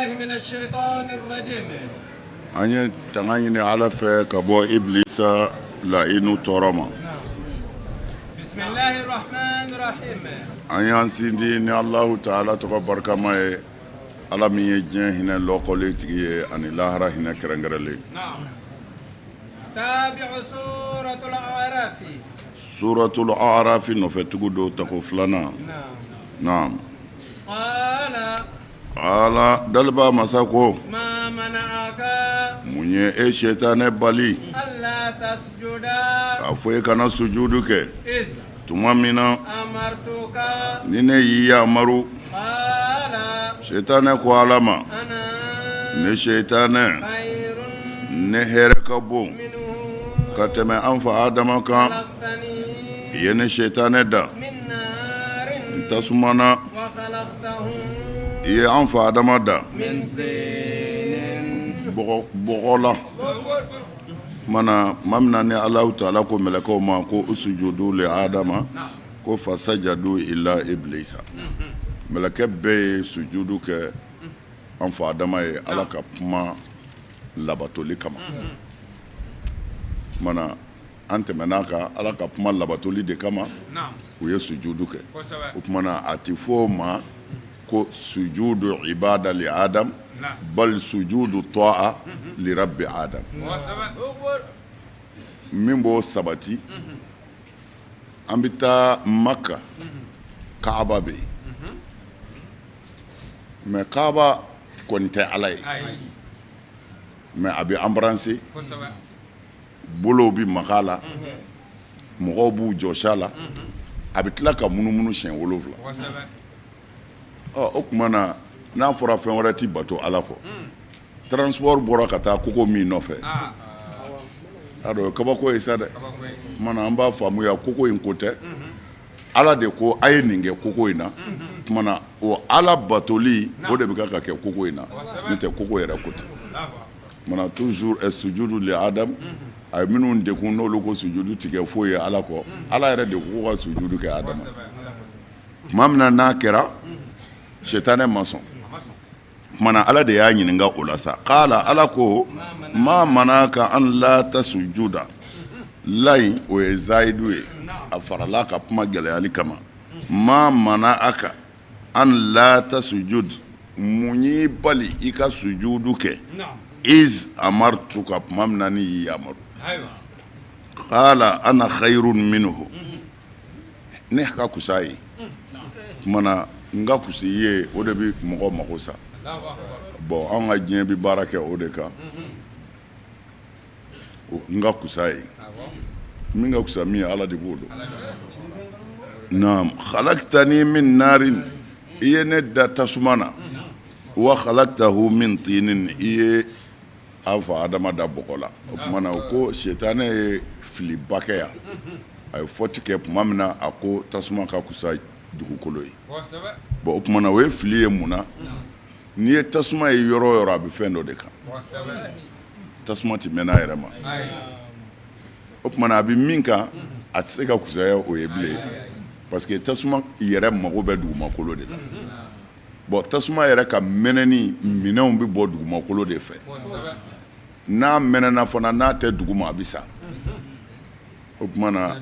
بالله من الشيطان الرجيم An ye tanga ɲini Ala fɛ ka bɔ Ibilisa laɲini tɔɔrɔ ma. An y'an sindi ni Alahu taala tɔgɔ barikama ye, Ala min ye diɲɛ hinɛ lɔkɔlen tigi ye ani lahara hinɛ kɛrɛnkɛrɛnlen. Suratul Arafi nɔfɛ tugu don tako filanan. Naam. Ala daliba masa ko mun ye e sitanɛ bali k'a fɔ e kana sujudu kɛ tuma min na ni ne y'i yamaru? Sitanɛ ko Ala ma, ne sitanɛ, ne hɛrɛ ka bon ka tɛmɛ an fa Adama kan. I ye ne sitanɛ da tasuma na, i ye an fa Adama da bɔgɔ la. Mana tuma min na ni Alahu taala ko mɛlɛkɛw ma ko usujudu li Adama, ko fasajadu ila ibilisa, mɛlɛkɛ bɛɛ ye sujudu kɛ an fa Adama ye Ala ka kuma labatoli kama. Mana an tɛmɛn'a kan, Ala ka kuma labatoli de kama u ye sujudu kɛ. O tuma na a tɛ fɔ o ma ko sujudu ibada li Adam, bal sujudu ta'a li rabbi Adam. Min b'o sabati, an bɛ taa Maka, Kaaba bɛ yen, mais Kaaba kɔni tɛ Ala ye, mais a bɛ embrasser, bolow bɛ maga a la, mɔgɔw b'u jɔsi a la, a bɛ tila ka munumunu siɲɛ 7. Ɔ, o tuma na n'a fɔra fɛn wɛrɛ tɛ bato Ala kɔ, transport bɔra ka taa koko min nɔfɛ, a dɔn o ye kabako ye sa dɛ. Tuma na an b'a faamuya koko in ko tɛ, Ala de ko a ye nin kɛ koko in na. Tuma na o Ala batoli, o de bɛ ka kɛ koko in na, n'o tɛ koko yɛrɛ ko tɛ. Mana toujours sujudu li Adam, a ye minnu degun n'olu ko sujudu tɛ kɛ foyi ye Ala kɔ, Ala yɛrɛ de ko ka sujudu kɛ Adama. Tuma min na n'a kɛra, sitanɛ ma sɔn. Tuma na Ala de y'a ɲininka o la sa. Kala, Ala ko ma manaka an la tasujuda, la in o ye zayidu ye, a farala ka kuma gɛlɛyali kama. Ma manaka an la tasujud, mun y'i bali i ka sujudu kɛ? Iz amartuka, tuma min na ne y'i yamaru. Qala ana khayrun minhu, ne ka kusa ye. Tuma na n ka kusa i ye, o de bɛ mɔgɔ mago sa. Bon, an ka diɲɛ bɛ baara kɛ o de kan, n ka kusa ye. Min ka kusa min ye, Ala de b'o dɔn. Naam, khalaqtani min narin, i ye ne da tasuma na, wa khalaqtahu min tinin, i ye an fa Adama da bɔgɔ la. O tuma na o ko sitanɛ ye filiba kɛ yan, a ye faute kɛ tuma min na a ko tasuma ka kusa dugukolo ye. Bon, o tuma na o ye fili ye. Mun na? N'i ye tasuma ye yɔrɔ o yɔrɔ, a bɛ fɛn dɔ de kan. Tasuma tɛ mɛnɛ a yɛrɛ ma. O tuma na a bɛ min kan, a tɛ se ka kusaya o ye bilen, parce que tasuma yɛrɛ mago bɛ dugumakolo de la. Bon, tasuma yɛrɛ ka mɛnɛni minɛnw bɛ bɔ dugumakolo de fɛ. N'a mɛnɛna fana, n'a tɛ duguma, a bɛ sa. O tuma na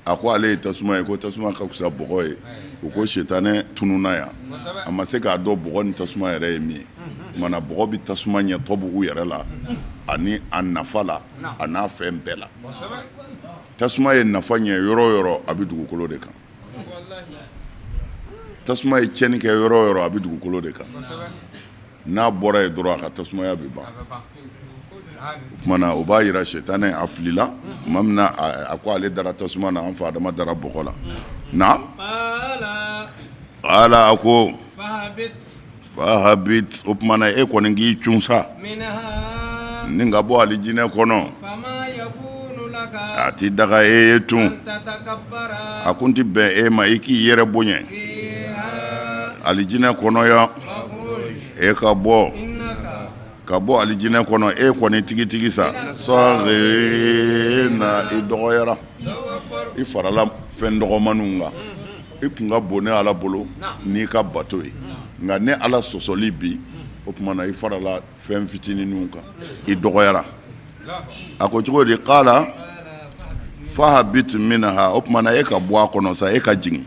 a ko ale ye tasuma ye, ko tasuma ka fisa bɔgɔ ye. U ko sitanɛ tununna yan, a ma se k'a dɔn bɔgɔ ni tasuma yɛrɛ ye min ye. Tuma na bɔgɔ bɛ tasuma ɲɛ tɔbugu yɛrɛ la, ani a nafa la, a n'a fɛn bɛɛ la. Tasuma ye nafa ɲɛ yɔrɔ o yɔrɔ, a bɛ dugukolo de kan. Tasuma ye tiɲɛni kɛ yɔrɔ o yɔrɔ, a bɛ dugukolo de kan. N'a bɔra yen dɔrɔn, a ka tasumaya bɛ ban. O tuma na o b'a jira sitanɛ a filila tuma min na a ko ale dara tasuma na, an fa Adama dara bɔgɔ la. Naam, ala a ko fahabit, o tuma na e kɔni k'i cun sa ni ka bɔ alijinɛ kɔnɔ, a tɛ daga e ye tun, a kun tɛ bɛn e ma i k'i yɛrɛ bonya alijinɛ kɔnɔ yan. E ka bɔ, ka bɔ alijinɛ kɔnɔ, e kɔni tigitigi sa na i dɔgɔyara, i farala fɛn dɔgɔmanw kan. I kun ka bon ne Ala bolo n'i ka bato ye, nka ne Ala sɔsɔli bi O tuma na i farala fɛn fitininw kan, i dɔgɔyara. A ko cogo di? Qala fahabit minha. O tuma na e ka bɔ a kɔnɔ sa, e ka jigin.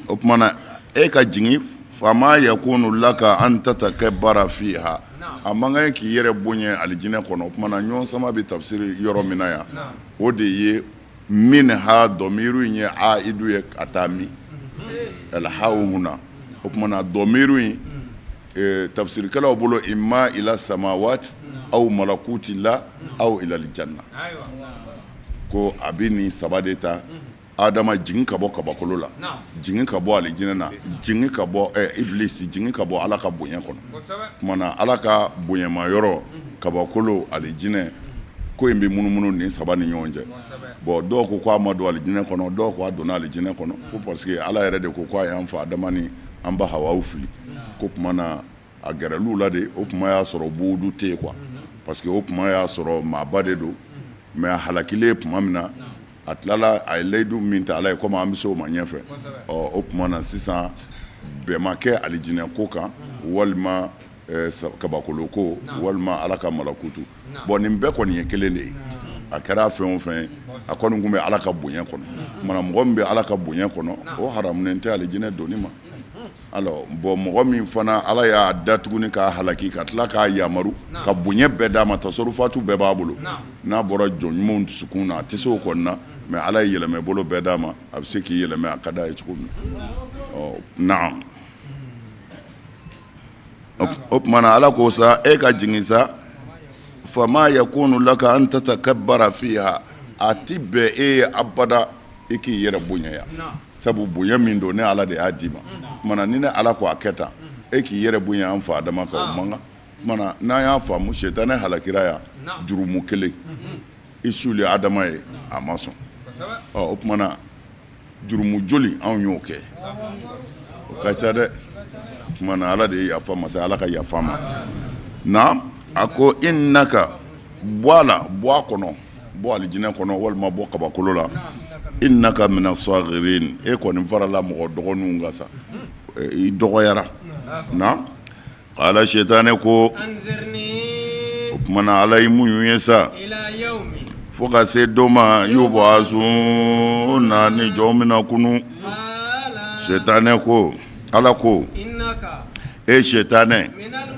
O tuma na e ka jigin. Fama yakunu laka an tatakabbara fiha, a man kan k'i yɛrɛ bonya alijinɛ kɔnɔ. O tuma na ɲɔgɔn sama bɛ tafsiri yɔrɔ min na yan, o de ye minha dɔmiru in ye aidu ye ka taa min alhawu huna. O tuma na dɔmiru in tafsirikɛlaw bolo, imma ila samawat aw malakuti la aw ila aljanna, ko a bɛ nin saba de ta. Adama jigin ka bɔ kabakolo la, jigin ka bɔ alijinɛ na, jigin ka bɔ ibilisi, jigin ka bɔ Ala ka bonya kɔnɔ. Tuma na Ala ka bonyama yɔrɔ, kabakolo, alijinɛ, ko in bɛ munumunu nin saba ni ɲɔgɔn cɛ. Bon, dɔw ko ko a ma don alijinɛ kɔnɔ, dɔw ko a donna alijinɛ kɔnɔ, ko parce que Ala yɛrɛ de ko ko a y'an fa Adama ni an ba Hawa fili, ko tuma na a gɛrɛl'u la de. O tuma y'a sɔrɔ buudu tɛ yen quoi, parce que o tuma y'a sɔrɔ maaba de don. Mais a halakilen tuma min na, a tilala, a ye layidu min ta Ala ye, komi an bɛ se o ma ɲɛfɛ. Ɔ, o tuma na sisan bɛn ma kɛ alijinɛ ko kan, walima kabakolo ko, walima Ala ka malakutu. Bon, nin bɛɛ kɔni ye kelen de ye. A kɛra fɛn o fɛn ye, a kɔni tun bɛ Ala ka bonya kɔnɔ. Tuma mɔgɔ min bɛ Ala ka bonya kɔnɔ, o haramunen tɛ alijinɛ donni ma. Alors bon, mɔgɔ min fana Ala y'a da tuguni k'a halaki, ka tila k'a yamaru ka bonya bɛɛ d'a ma, tasarufatu bɛɛ b'a bolo, n'a bɔra jɔn ɲumanw dusukun na, a tɛ se o kɔni na. Mais Ala ye yɛlɛmɛ bolo bɛɛ d'a ma, a bɛ se k'i yɛlɛmɛ a ka d'a ye cogo min. Ɔ naam, o tuma na Ala ko sa, e ka jigin sa. Fama yakunu laka an tatakabbara fiha, a ti bɛn e ye abada i k'i yɛrɛ bonya yan, sabu bonya min don, ne Ala de y'a d'i ma. Tuma na ni ne Ala ko a kɛ tan, e k'i yɛrɛ bonya an fa Adama kan, o man kan. Tuma na n'an y'a faamu, sitanɛ halakira yan jurumu kelen i suli Adama ye, a ma sɔn. Ɔ, o tuma na jurumu joli anw y'o kɛ? O ka ca dɛ. Tuma na Ala de ye yafa masa, Ala ka yafa ma. Naam, a ko innaka, bɔ a la, bɔ a kɔnɔ, bɔ alijinɛ kɔnɔ walima bɔ kabakolo la. Innaka mina sagirin, e kɔni farala mɔgɔ dɔgɔninw kan sa, i dɔgɔyara. Naam, ala sitanɛ ko, o tuma na Ala y'i muɲu ye sa fo ka se don ma yubasuna, ni jɔn bɛna kunun. Sitanɛ ko, Ala ko, e sitanɛ,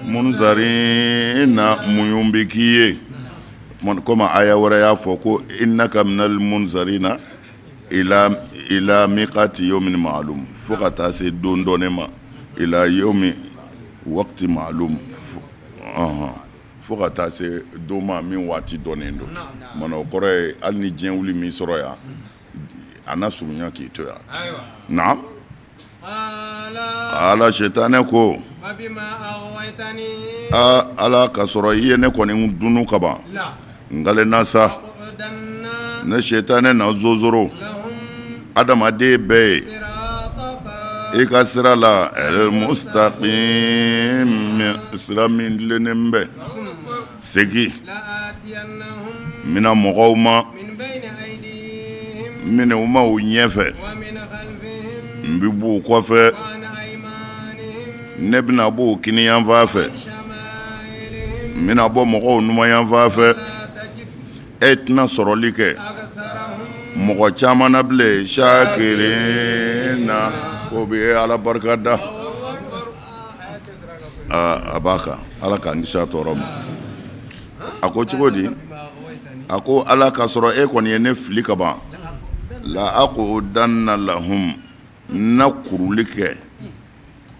munzarina, muɲu bɛ k'i ye. Komi aya wɛrɛ y'a fɔ ko innaka minal munzarina ila miqati yawmin ma'lum, fo ka taa se don dɔnnen ma, ila yawmi waqti ma'lum, fo ka taa se don ma min waati dɔnnen don. Mana o kɔrɔ ye, hali ni diɲɛ wuli min sɔrɔ yan, a na surunya k'i to yan. Naam, ala sitanɛ ko, aa Ala, ka sɔrɔ i ye ne kɔni dunu ka ban, n kalenna sa, ne sitanɛ na zozoro adamaden bɛɛ ye i ka sira la, el-mustaqim, sira min tilennen bɛ. Segin n bɛna mɔgɔw ma n bɛna u ma u ɲɛfɛ, n bɛ b'u kɔfɛ, ne bɛna b'u kiniyanfan fɛ, n bɛna bɔ mɔgɔw numanyanfan fɛ. E tɛna sɔrɔli kɛ mɔgɔ caman na bilen shakirina, k'o bɛ Ala barika da. A b'a kan, Ala k'an kisi a tɔɔrɔ ma. A ko cogo di? A ko Ala, ka sɔrɔ e kɔni ye ne fili ka ban, la aqudanna lahum, na kuruli kɛ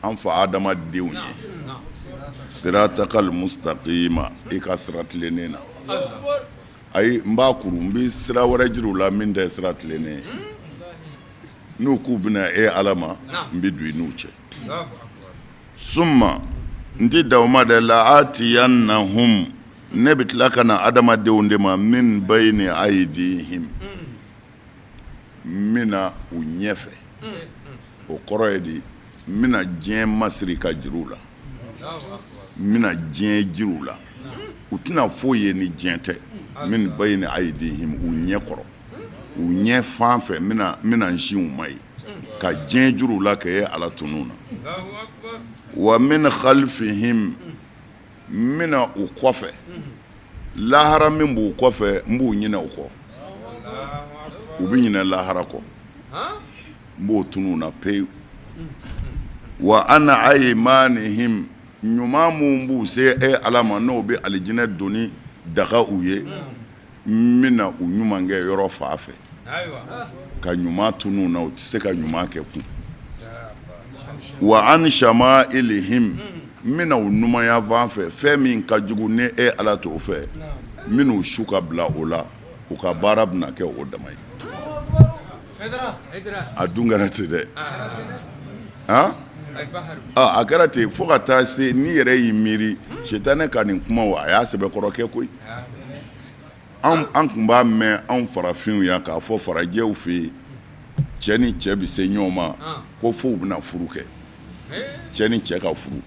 an fa adamadenw ye, siratakal mustaqima, i ka sira tilennen na. Ayi, n b'a kuru, n bɛ sira wɛrɛ jira u la min tɛ sira tilennen ye. N'u k'u bɛna e Ala ma, n bɛ don i n'u cɛ. Summa, n tɛ dan o ma dɛ, la atiyannahum, ne bɛ tila ka na adamadenw de ma, min bayni aydihim, n bɛna u ɲɛfɛ. O kɔrɔ ye di? N bɛna diɲɛ masiri ka jira u la, n bɛna diɲɛ jira u la, u tɛna foyi ye ni diɲɛ tɛ. Min bayni aydihim, u ɲɛ kɔrɔ, u ɲɛ fan fɛ, n bɛna n sin u ma yen ka diɲɛ jira u la ka e Ala tunu na. Wa min khalfihim, N bɛna u kɔfɛ lahara min b'u kɔfɛ n b'u ɲinɛ o kɔ u bɛ ɲinɛ lahara kɔ n b'o tunu u na pewu wa an aymanihim ɲuman minnu b'u se e ala ma n'o bɛ alijinɛ donni daga u ye n bɛna u ɲuman kɛ yɔrɔ fa fɛ ka ɲuman tunu u na u tɛ se ka ɲuman kɛ kun wa an shamailihim n bɛna u numanyanfan fɛ fɛn min ka jugu ni e ala t'o fɛ n bɛn'u su ka bila o la u ka baara bɛna kɛ o dama ye a dun kɛra ten dɛ a kɛra ten fo ka taa se n'i yɛrɛ y'i miiri sitanɛ ka nin kuma a y'a sɛbɛkɔrɔ kɛ koyi an tun b'a mɛn anw farafinw yan k'a fɔ farajɛw fɛ yen cɛ ni cɛ bɛ se ɲɔgɔn ma ko fo u bɛna furu kɛ cɛ ni cɛ ka furu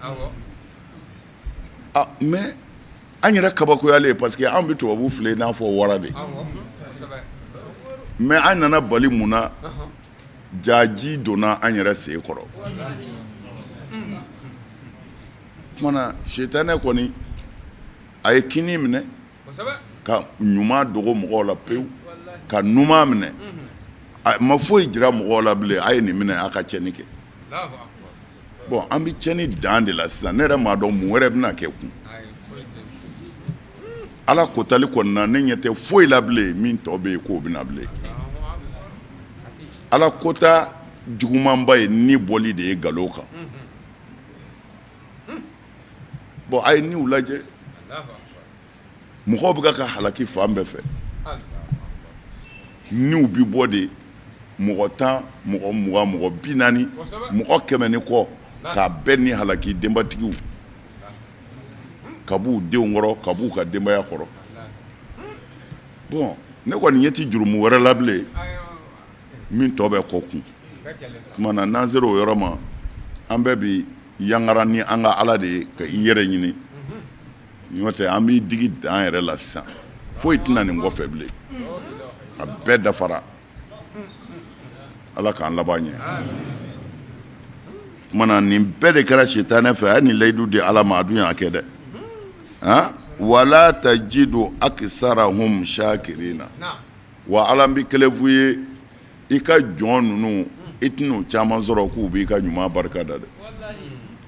mais an yɛrɛ kabakoyalen parce que an bɛ tubabu filɛ i n'a fɔ wara de mais an nana bali mun na jaji donna an yɛrɛ sen kɔrɔ tuma na sitanɛ kɔni a ye kini minɛ ka ɲuman dogo mɔgɔw la pewu ka numan minɛ a ma foyi jira mɔgɔw la bilen a ye nin minɛ a ka cɛnni kɛ bon an bɛ cɛnni dan de la sisan ne yɛrɛ m'a dɔn mun wɛrɛ bɛna kɛ kun ala kotali kɔni na ne ɲɛ tɛ foyi la bilen min tɔ bɛ yen k'o bɛna bilen ala kota jugumanba ye ni bɔli de ye nkalon kan bon a ye niw lajɛ mɔgɔw bɛ ka halaki fan bɛɛ fɛ niw bɛ bɔ de mɔgɔ 10 mɔgɔ 20 mɔgɔ 40 mɔgɔ 100 ni kɔ k'a bɛɛ ni halaki denbatigiw ka b'u denw kɔrɔ ka b'u ka denbaya kɔrɔ bon ne kɔni ɲɛ tɛ jurumu wɛrɛ la bilen min tɔ bɛ kɔ kun tuma na n'an sera o yɔrɔ ma an bɛɛ bi yangara ni an ka ala de ye ka i yɛrɛ ɲini n'o tɛ an b'i digi dan yɛrɛ la sisan foyi tɛna nin kɔfɛ bilen a bɛɛ dafara ala k'an laban ɲɛ tuma na nin bɛɛ de kɛra sitanɛ fɛ a ye nin layidu di ala ma a dun y'a kɛ dɛ wala tajidu aksarahum shakirina wa ala n bɛ kelen f'u ye i ka jɔn ninnu i tɛn'u caman sɔrɔ k'u b'i ka ɲuman barika da dɛ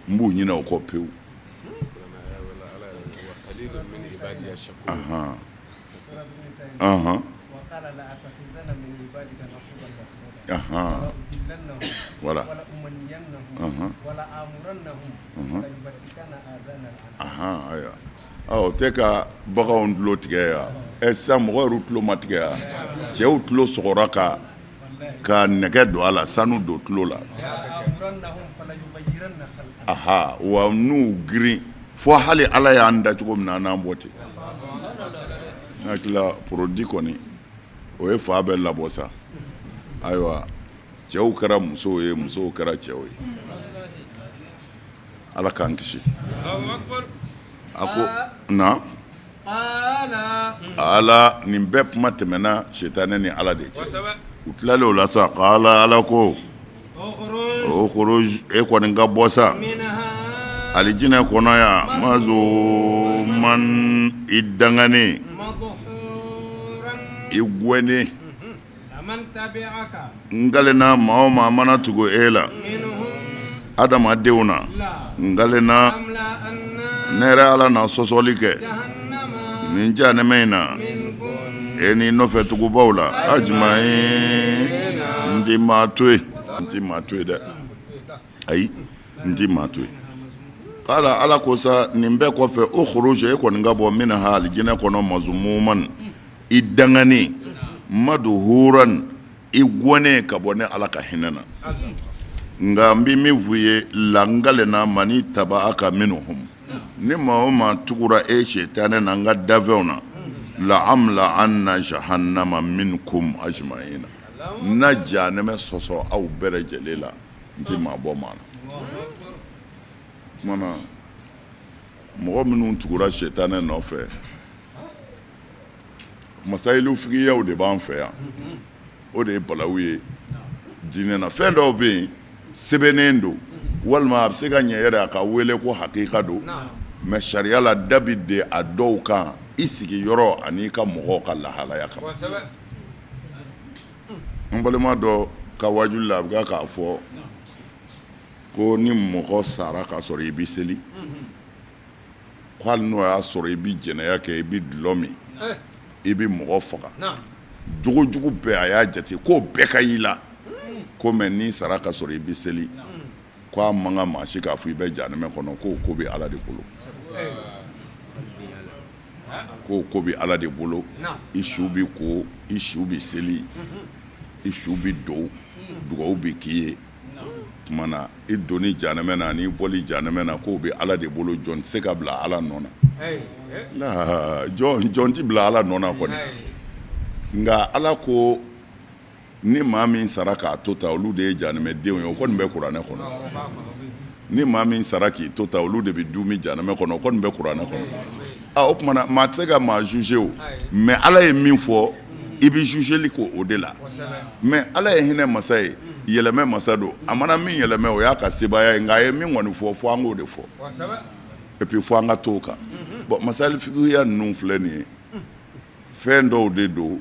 n b'u ɲinɛ o kɔ pewu voilà ayiwa o tɛ ka baganw tulo tigɛ yan ɛ sisan mɔgɔ yɛrɛ tulo ma tigɛ yan cɛw tulo sɔgɔra ka ka nɛgɛ don a la sanu don tulo la aha wa n'u girin fo hali ala y'an da cogo min na an n'an bɔ ten n hakili la produit kɔni o ye fa bɛɛ labɔ sa ayiwa cɛw kɛra musow ye musow kɛra cɛw ye ala k'an kisi a ko na ala nin bɛɛ kuma tɛmɛna sitanɛ ni ala de cɛ u tilalen o la sa qala ala ko ukhruj e kɔni ka bɔ sa alijinɛ kɔnɔ yan mazuman i danganen i gɛnnen n kalenna maa o maa mana tugu e la adamadenw na n kalenna ne yɛrɛ ala na sɔsɔli kɛ nin jahanama in na e n'i nɔfɛ tugubaw la ajmain n ti maa to yen n ti maa to yen dɛ ayi n ti maa to yen qala ala ko sa nin bɛɛ kɔfɛ ukhruj e kɔni ka bɔ minha alijinɛ kɔnɔ mazmuman i danganen madhuran i gɛnnen ka bɔ ne ala ka hinɛ na nka n bɛ min f'u ye la n kalenna mani tabaaka minhum ni maa o maa tugura e sitanɛ na n ka dafɛnw na la amla anna jahannama minkum ajmaina n na jahanama sɔsɔ aw bɛɛ lajɛlen la n tɛ maa bɔ maa na tuma na mɔgɔ minnu tugura sitanɛ nɔfɛ masayilu fikiyaw de b'an fɛ yan o de ye balawu ye diinɛ na fɛn dɔw bɛ yen sɛbɛnnen don walima a bɛ se ka ɲɛ yɛrɛ a ka wele ko hakika don Mais sariya la, da bɛ de a dɔw kan i sigiyɔrɔ ani i ka mɔgɔw ka lahalaya kan. N balima dɔ ka wajuli la, a bɛ k'a fɔ ko ni mɔgɔ sara k'a sɔrɔ i bɛ seli, ko hali n'o y'a sɔrɔ i bɛ jɛnɛya kɛ, i bɛ dulɔ min, i bɛ mɔgɔ faga, jogojugu bɛɛ, a y'a jate k'o bɛɛ ka y'i la ko, mais n'i sara ka sɔrɔ i bɛ seli, ko a man kan maa si k'a fɔ i bɛ jahanamɛ kɔnɔ, k'o ko bɛ Ala de bolo, k'o ko bɛ Ala de bolo. I su bɛ ko, i su bɛ seli, i su bɛ don, dugawu bɛ k'i ye. Tuma na i donni jahanamɛ na ani i bɔli jahanamɛ na, k'o bɛ Ala de bolo. Jɔn tɛ se ka bila Ala nɔ na, jɔn tɛ bila Ala nɔ na kɔni. Nka Ala ko ni maa min sara k'a to tan, olu de ye jahanamɛdenw ye, o kɔni bɛ kuranɛ kɔnɔ. Ni maa min sara k'i to tan, olu de bɛ duumi jahanamɛ kɔnɔ, o kɔni bɛ kuranɛ kɔnɔ. O tuma na maa tɛ se ka maa juger o, mais Ala ye min fɔ, i bɛ jugeli k'o o de la. Mais Ala ye hinɛ masa ye, yɛlɛmɛ masa don. A mana min yɛlɛmɛ, o y'a ka sebaaya ye. Nka a ye min kɔni fɔ, fo an k'o de fɔ, et puis fo an ka to o kan. Bon, masali fikiya ninnu filɛ nin ye, fɛn dɔw de don,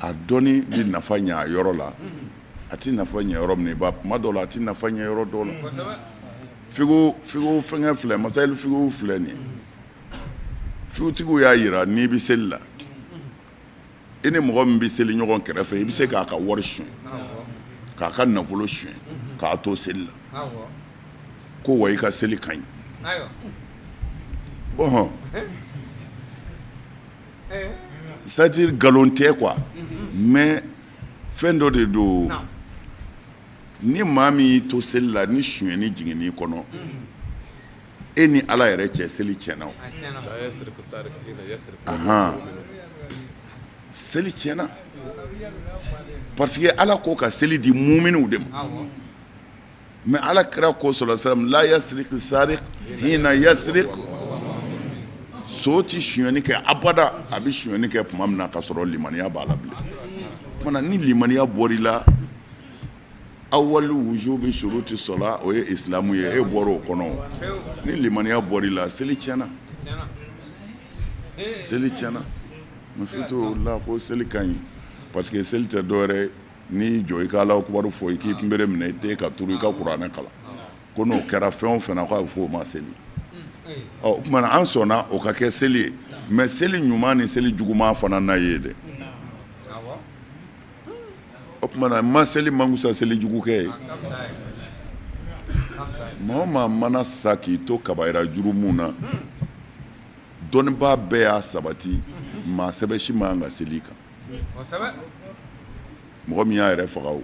a dɔnni bɛ nafa ɲɛ a yɔrɔ la, a tɛ nafa ɲɛ yɔrɔ min i b'a kuma dɔw la, a tɛ nafa ɲɛ yɔrɔ dɔw la. Figu figu fɛngɛ filɛ, masali figu filɛ nin ye. Figutigiw y'a jira, n'i bɛ seli la, i ni mɔgɔ min bɛ seli ɲɔgɔn kɛrɛfɛ, i bɛ se k'a ka wari suɲɛ, k'a ka nafolo suɲɛ, k'a to seli la, ko wa i ka seli ka ɲi. Bɔn, c'est-à-dire nkalon tɛ quoi, mais fɛn dɔ de don. Ni maa min y'i to seli la, ni sonyɛni jiginn'i kɔnɔ, e ni Ala yɛrɛ cɛ, seli tiɲɛna. Ahan, seli tiɲɛna, parce que Ala ko ka seli di muminiw de ma. Mais Ala kira ko sɔrɔ salam la yasriq sariq hina yasriq, so ti sonyɛni kɛ abada, a bɛ sonyɛni kɛ tuma min na ka sɔrɔ limaniya b'a la bilen. Tuma ni limaniya bɔr'i la, awali wujubi shuruti sɔla, o ye isilamu ye, e bɔra o kɔnɔ. Ni limaniya bɔr'i la, seli tiɲɛna, seli tiɲɛna. Muso la ko seli ka ɲi, parce que seli tɛ dɔwɛrɛ, n'i jɔ i ka Ala kibaru fɔ, i k'i kunbere minɛ, i tɛ ka turu, i ka kuranɛ kalan, ko n'o kɛra fɛn o fɛn na, k'a bɛ fɔ o ma seli. Ɔ, o tuma na an sɔnna o ka kɛ seli ye, mais seli ɲuman ni seli juguman fana na ye dɛ. O tuma na ma seli man fisa seli jugukɛ ye. Maa o maa mana sa k'i to kabayira jurumu na, dɔnnibaa bɛɛ y'a sabati, maa sɛbɛ si man kan ka seli kan. Mɔgɔ min y'a yɛrɛ faga, o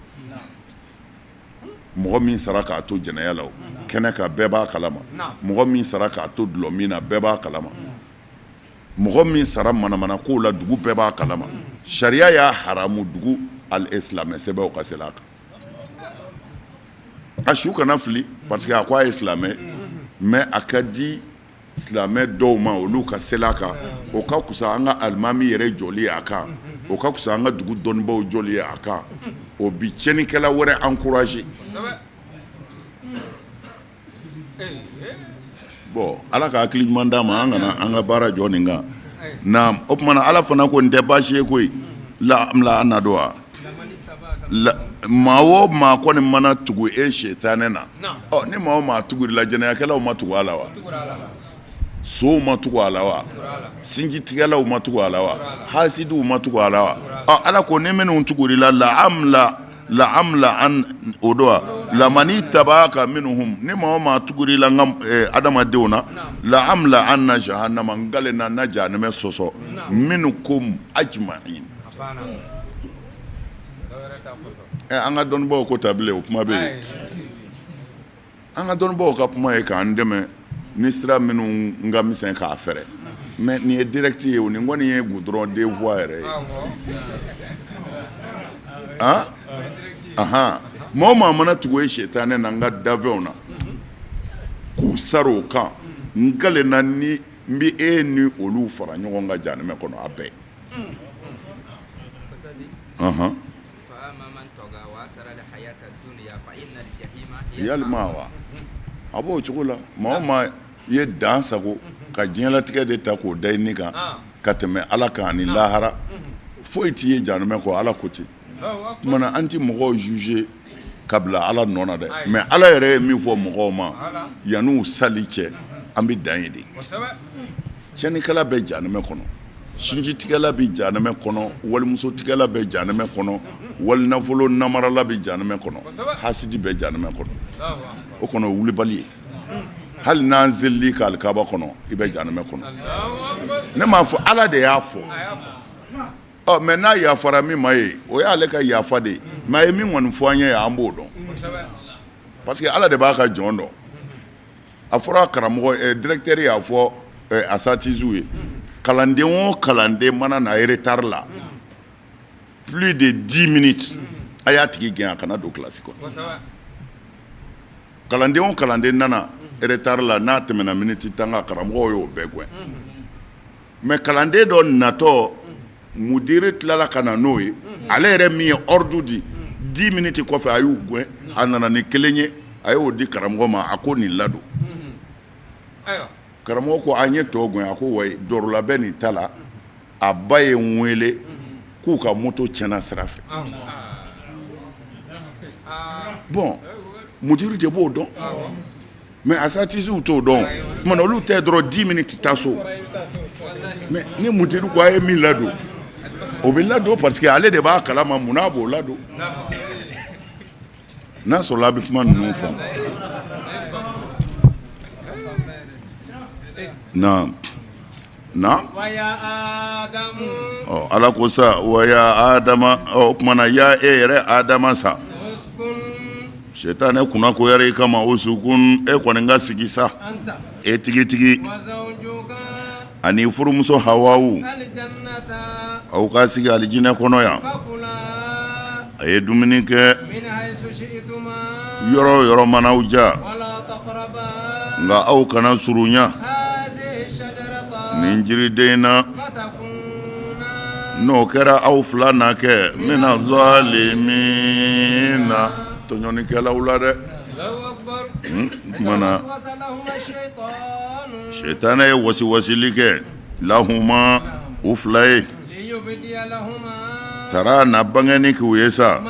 mɔgɔ min sara k'a to jɛnɛya la, o kɛnɛ kan, bɛɛ b'a kalama. Mɔgɔ min sara k'a to dulɔ min na, bɛɛ b'a kalama. Mɔgɔ min sara manamana kow la, dugu bɛɛ b'a kalama. Sariya y'a haramu dugu silamɛ sɛbɛw ka seli a kan. A su kana fili, parce que a ko a ye silamɛ, mais a ka di silamɛ dɔw ma, olu ka seli a kan, o ka fisa an ka alimami yɛrɛ jɔli ye a kan, o ka fisa an ka dugu dɔnnibaw jɔli ye a kan. O bi tiɲɛnikɛla wɛrɛ encourager. Bon, Ala ka hakili ɲuman d'an ma, an kana an ka baara jɔ nin kan na. O tuma na Ala fana ko nin tɛ baasi ye koyi. La an na don wa maa o maa kɔni mana tugu e sitanɛ na. Ɔ, ni maa o maa tugur'i la, jɛnɛyakɛlaw ma tugu a la wa? Sow ma tugu a la wa? Sinjitigɛlaw ma tugu a la wa? Hasidiw ma tugu a la wa? Ɔ, Ala ko ni minnu tugur'i la, la amla la amla an o don wa lamani tabaka minhum, ni maa o maa tugur'i la n ka adamadenw na, la amla anna jahannama, n kalen na na jahanamɛ sɔsɔ minkum ajma'in. An ka dɔnnibaw ko ta bilen, o kuma bɛ yen. An ka dɔnnibaw ka kuma ye k'an dɛmɛ ni sira minnu ka misɛn k'a fɛrɛ, mais nin ye direct ye, o nin kɔni ye goudron deux voies yɛrɛ ye. Ahan, maa o maa mana tugu e sitanɛ na n ka danfɛnw na k'u sara o kan, n kalenna ni n bɛ e ni olu fara ɲɔgɔn kan jahanamɛ kɔnɔ, a bɛɛ. Yalima wa a b'o cogo la, maa o maa. I ye dan sago ka diɲɛlatigɛ de ta k'o da i ni kan ka tɛmɛ Ala kan ani lahara foyi t'i ye jahanama kɔ Ala ko ten o tuma na an tɛ mɔgɔw juger ka bila Ala nɔ na dɛ mais Ala yɛrɛ ye min fɔ mɔgɔw ma yanni u sali cɛ an bɛ dan yen de tiɲɛnikɛla bɛ jahanama kɔnɔ sinjitigɛla bɛ jahanama kɔnɔ walimusotigɛla bɛ jahanama kɔnɔ walinafolo namarala bɛ jahanama kɔnɔ hasidi bɛ jahanama kɔnɔ o kɔnɔ wulibali ye hali n'an selil'i kan alikaba kɔnɔ i bɛ jahanama kɔnɔ ne m'a fɔ Ala de y'a fɔ ɔ mais n'a yafara min ma ye o y'ale ka yafa de ye mais a ye min kɔni fɔ an ye an b'o dɔn parce que Ala de b'a ka jɔn dɔn a fɔra karamɔgɔ directeur y'a fɔ asatiziw ye kalanden o kalanden mana na retard la plus de 10 minutes a y'a tigi gɛn a kana don kilasi kɔnɔ kalanden o kalanden nana retard la n'a tɛmɛna miniti 10 kan karamɔgɔ y'o bɛɛ gɛn mais kalanden dɔ natɔ mudiri tilala ka na n'o ye ale yɛrɛ min ye ordre di 10 minutes kɔfɛ a y'u gɛn a nana ni kelen ye a y'o di karamɔgɔ ma a ko nin ladon karamɔgɔ ko an ye tɔ gɛn a ko wa dɔrɔla bɛ nin ta la a ba ye n wele k'u ka moto tiɲɛna sira fɛ bon mudiri de b'o dɔn mais asatiziw t'o dɔn tuma na olu tɛ dɔrɔn 10 minutes taa so mais ni mudiri ko a ye min ladon o bɛ ladon parce que ale de b'a kalama munna a b'o ladon n'a sɔrɔla a bɛ kuma ninnu faamu naam naam ɔ ala ko sa wa ya adama ɔ o tuma na ya e yɛrɛ adama sa sitanɛ kunnagoyara i kama usukun e kɔni ka sigi sa e tigitigi ani furumuso hawawu aw ka sigi alijinɛ kɔnɔ yan a ye dumuni kɛ yɔrɔ o yɔrɔ mana aw diya nka aw kana surunya nin jiriden na n'o kɛra aw fila na kɛ mina zalimina tɔɲɔnikɛlaw la dɛ tuma na sitanɛ ye wasiwasili kɛ lahuma u fila ye taara na bangeni k'u ye sa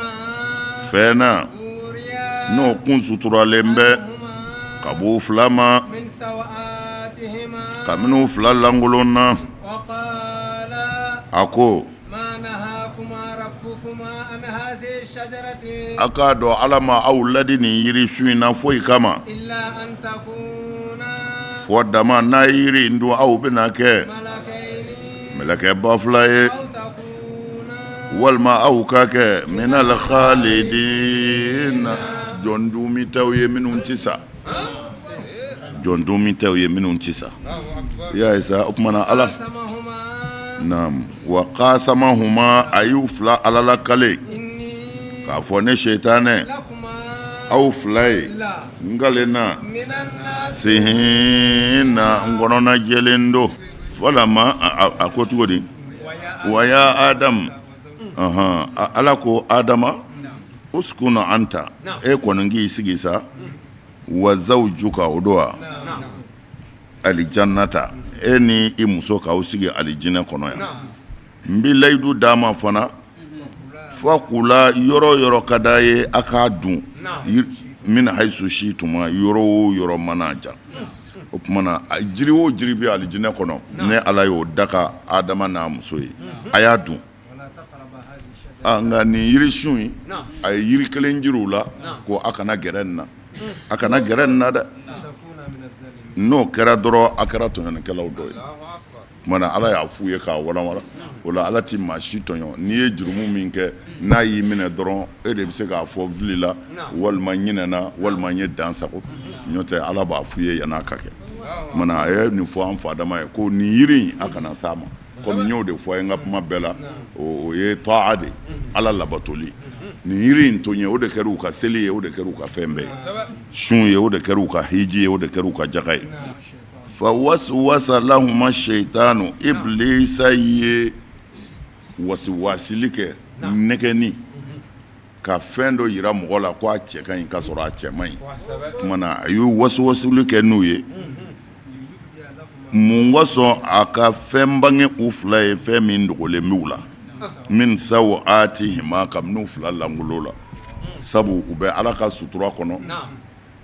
fɛn na n'o kun suturalen bɛ ka bɔ u fila ma kabini u fila lankolon na a ko a k'a dɔn ala ma aw ladi nin yiri sun in na foyi kama fɔ dama n'a ye yiri in dun aw bɛna kɛ mɛlɛkɛba fila ye walima aw ka kɛ minal khalidina jɔn duumɛtaw ye minnu tɛ sa jɔn duumɛtaw ye minnu tɛ sa i y'a ye sa o tuma na ala naam wa qasamahuma a y'u fila ala lakale k'a fɔ ne sitanɛ aw fila ye n kalenna sihina n kɔnɔna jɛlen don falama a ko cogo di wa ya adamu ala ko adama uskun anta e kɔni k'i sigi sa wa zawjuka o don wa alijannata e ni i muso k'aw sigi alijinɛ kɔnɔ yan n bɛ layidu d'a ma fana fakula yɔrɔ o yɔrɔ ka d'a ye a k'a dun min hayisu shituma yɔrɔ o yɔrɔ mana ja o tuma na jiri o jiri bɛ alijinɛ kɔnɔ ne ala y'o daga adama n'a muso ye a y'a dun nka nin yirisun in a ye yiri kelen jira u la ko a kana gɛrɛ nin na a kana gɛrɛ nin na dɛ n'o kɛra dɔrɔn a kɛra tɔɲɔnikɛlaw dɔ ye tuma na ala y'a f'u ye k'a walanwalan o la ala tɛ maa si tɔɲɔ n'i ye jurumu min kɛ n'a y'i minɛ dɔrɔn e de bɛ se k'a fɔ fili la walima ɲinɛna walima n ye dan sago n'o tɛ ala b'a f'u ye yann'a ka kɛ tuma na a ye nin fɔ an fa adama ye ko nin yiri in a kana s'a ma komi n y'o de fɔ a ye n ka kuma bɛɛ la o ye ta'a de ala labatoli nin yiri in to ye o de kɛra u ka seli ye o de kɛra u ka fɛn bɛɛ ye sun ye o de kɛra u ka hiji ye o de kɛra u ka jaga ye fa waswasa lahuma shaytanu iblisa ye wasiwasili kɛ nɛgɛnni ka fɛn dɔ jira mɔgɔ la ko a cɛ ka ɲi ka sɔrɔ a cɛ man ɲi tuma na a y'u wasiwasili kɛ n'u ye. Mun kosɔn a ka fɛn bange u fila ye fɛn min dogolen b'u la min sawatihima kabini u fila lankolon la sabu u bɛ Ala ka sutura kɔnɔ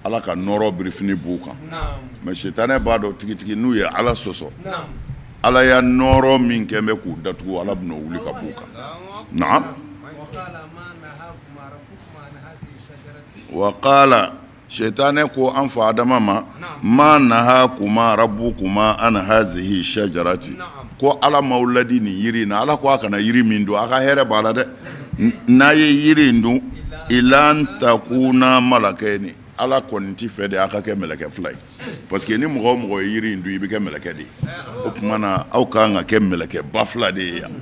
Ala ka nɔɔrɔ birifini b'u kan mais sitanɛ b'a dɔn tigitigi n'u ye Ala sɔsɔ Ala ya nɔɔrɔ min kɛn bɛ k'u datugu Ala bɛn'o wuli ka b'u kan naam wa qala Sitanɛ ko an fa Adama ma ma nahakuma rabbukuma an hazihi shajarati ko Ala m'aw ladi nin yiri in na Ala ko a kana yiri min dun a ka hɛrɛ b'a la dɛ n'a ye yiri in dun ila an takuna malakayini Ala kɔni tɛ fɛ de a ka kɛ mɛlɛkɛ fila ye parce que ni mɔgɔ o mɔgɔ ye yiri in dun i bɛ kɛ mɛlɛkɛ de ye o tuma na aw ka kan ka kɛ mɛlɛkɛba fila de ye yan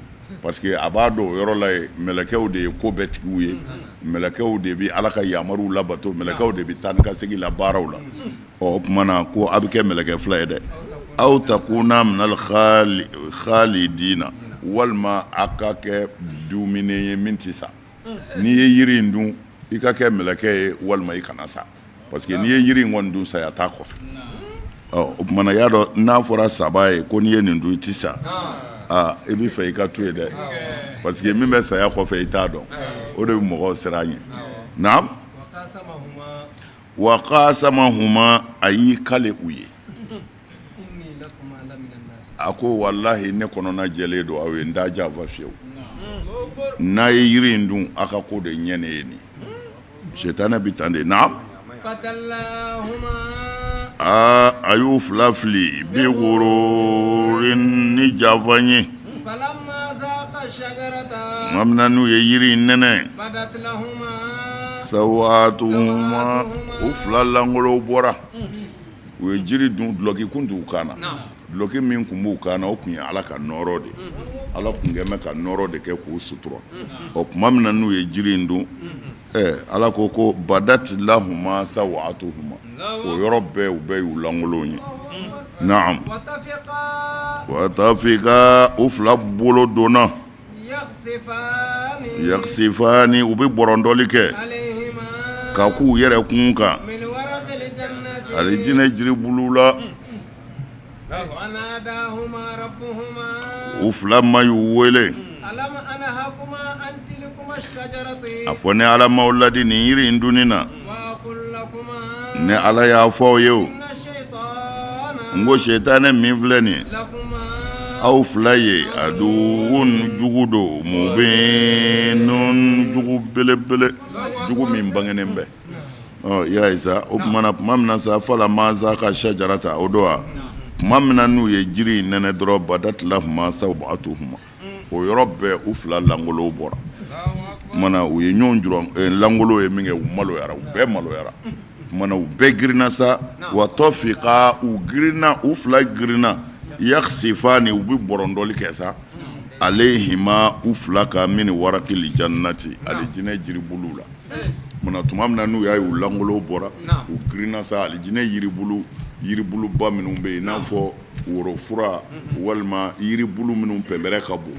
parce que a b'a dɔn o yɔrɔ la yen mɛlɛkɛw de ye ko bɛɛ tigiw ye mɛlɛkɛw de bɛ Ala ka yamaruw labato mɛlɛkɛw de bɛ taa ni ka segin la baaraw la ɔ o tuma na ko a bɛ kɛ mɛlɛkɛ fila ye dɛ aw takuna minal khalidina walima a ka kɛ dumuni ye min tɛ sa n'i ye yiri in dun i ka kɛ mɛlɛkɛ ye walima i kana sa parce que n'i ye yiri in kɔni dun saya t'a kɔfɛ ɔ o tuma na y'a dɔn n'a fɔra saba ye ko n'i ye nin dun i tɛ sa aa i b'i fɛ i ka to yen dɛ parce que min bɛ saya kɔfɛ i t'a dɔn o de bɛ mɔgɔw siran ɲɛ naam wa qasamahuma a y'i kale u ye a ko walahi ne kɔnɔna jɛlen don aw ye n t'a janfa fiyewu n'a ye yiri in dun aw ka ko de ɲɛ ne ye nin sitanɛ bɛ tan de naam aa a y'u fila fili bi gururin ni janfa ye tuma min na n'u ye yiri in nɛnɛ sawatuhuma u fila lankolon bɔra u ye jiri dun dulɔki kun t'u kan na dulɔki min tun b'u kan na o tun ye Ala ka nɔɔrɔ de ye Ala tun kɛn bɛ ka nɔɔrɔ de kɛ k'u sutura ɔ tuma min na n'u ye jiri in dun ɛɛ Ala ko ko badat lahuma sawatuhuma o yɔrɔ bɛɛ u bɛɛ y'u lankolon ye naam wa tafika u fila bolo donna yaksifani u bɛ bɔrɔntɔli kɛ ka k'u yɛrɛ kun kan alijinɛ jiribulu la u fila ma y'u wele a fɔ ne Ala m'aw ladi nin yiri in dunni na ne Ala y'a fɔ aw ye o n ko sitanɛ min filɛ nin ye aw fila ye aduwwun jugu don mubinun jugu belebele jugu min bangenen bɛ ɔ y'a ye sa o tuma na tuma min na sa falamma zaqa shajarata o don wa tuma min na n'u ye jiri in nɛnɛ dɔrɔn badat lahuma sawatuhuma o yɔrɔ bɛɛ u fila lankolon bɔra tuma na u ye ɲɔgɔn jɔrɔ lankolon ye min kɛ u maloyara u bɛɛ maloyara tuma na u bɛɛ girinna sa wa tafika u girinna u fila girinna yaksifani u bɛ bɔrɔntɔli kɛ sa alayhima u fila kan min warakil jannati alijinɛ jiribulu la munna tuma min na n'u y'a ye u lankolon bɔra u girinna sa alijinɛ yiribulu yiribuluba minnu bɛ yen i n'a fɔ worofura walima yiribulu minnu pɛnpɛrɛ ka bon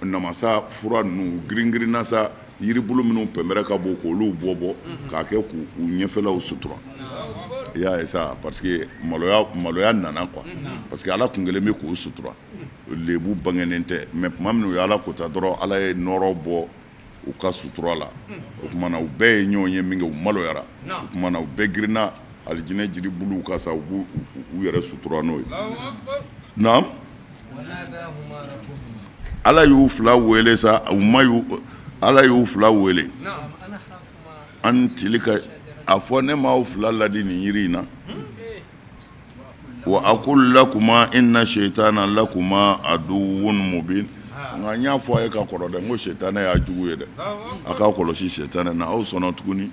namasa fura ninnu girin-girinna sa yiribulu minnu pɛnpɛrɛ ka bon k'olu bɔ bɔ k'a kɛ k'u ɲɛfɛlaw sutura i y'a ye sa parce que maloya maloya nana quoi parce que Ala kun kɛlen bɛ k'u sutura lebu bangenen tɛ mais tuma min u ye Ala kota dɔrɔn Ala ye nɔɔrɔ bɔ u ka sutura la o tuma na u bɛɛ ye ɲɔgɔn ye min kɛ u maloyara o tuma na u bɛɛ girinna alijinɛ jiribuluw kan sa u b'u u yɛrɛ sutura n'o ye naam Ala y'u fila wele sa u ma y'u Ala y'u fila wele an tilka a fɔ ne m'aw fila ladi nin yiri in na wa aqul lakuma inna shaytana lakuma aduwwun mubin nka n y'a fɔ a ye ka kɔrɔ dɛ n ko sitanɛ y'a jugu ye dɛ a k'a kɔlɔsi sitanɛ na aw sɔnna tuguni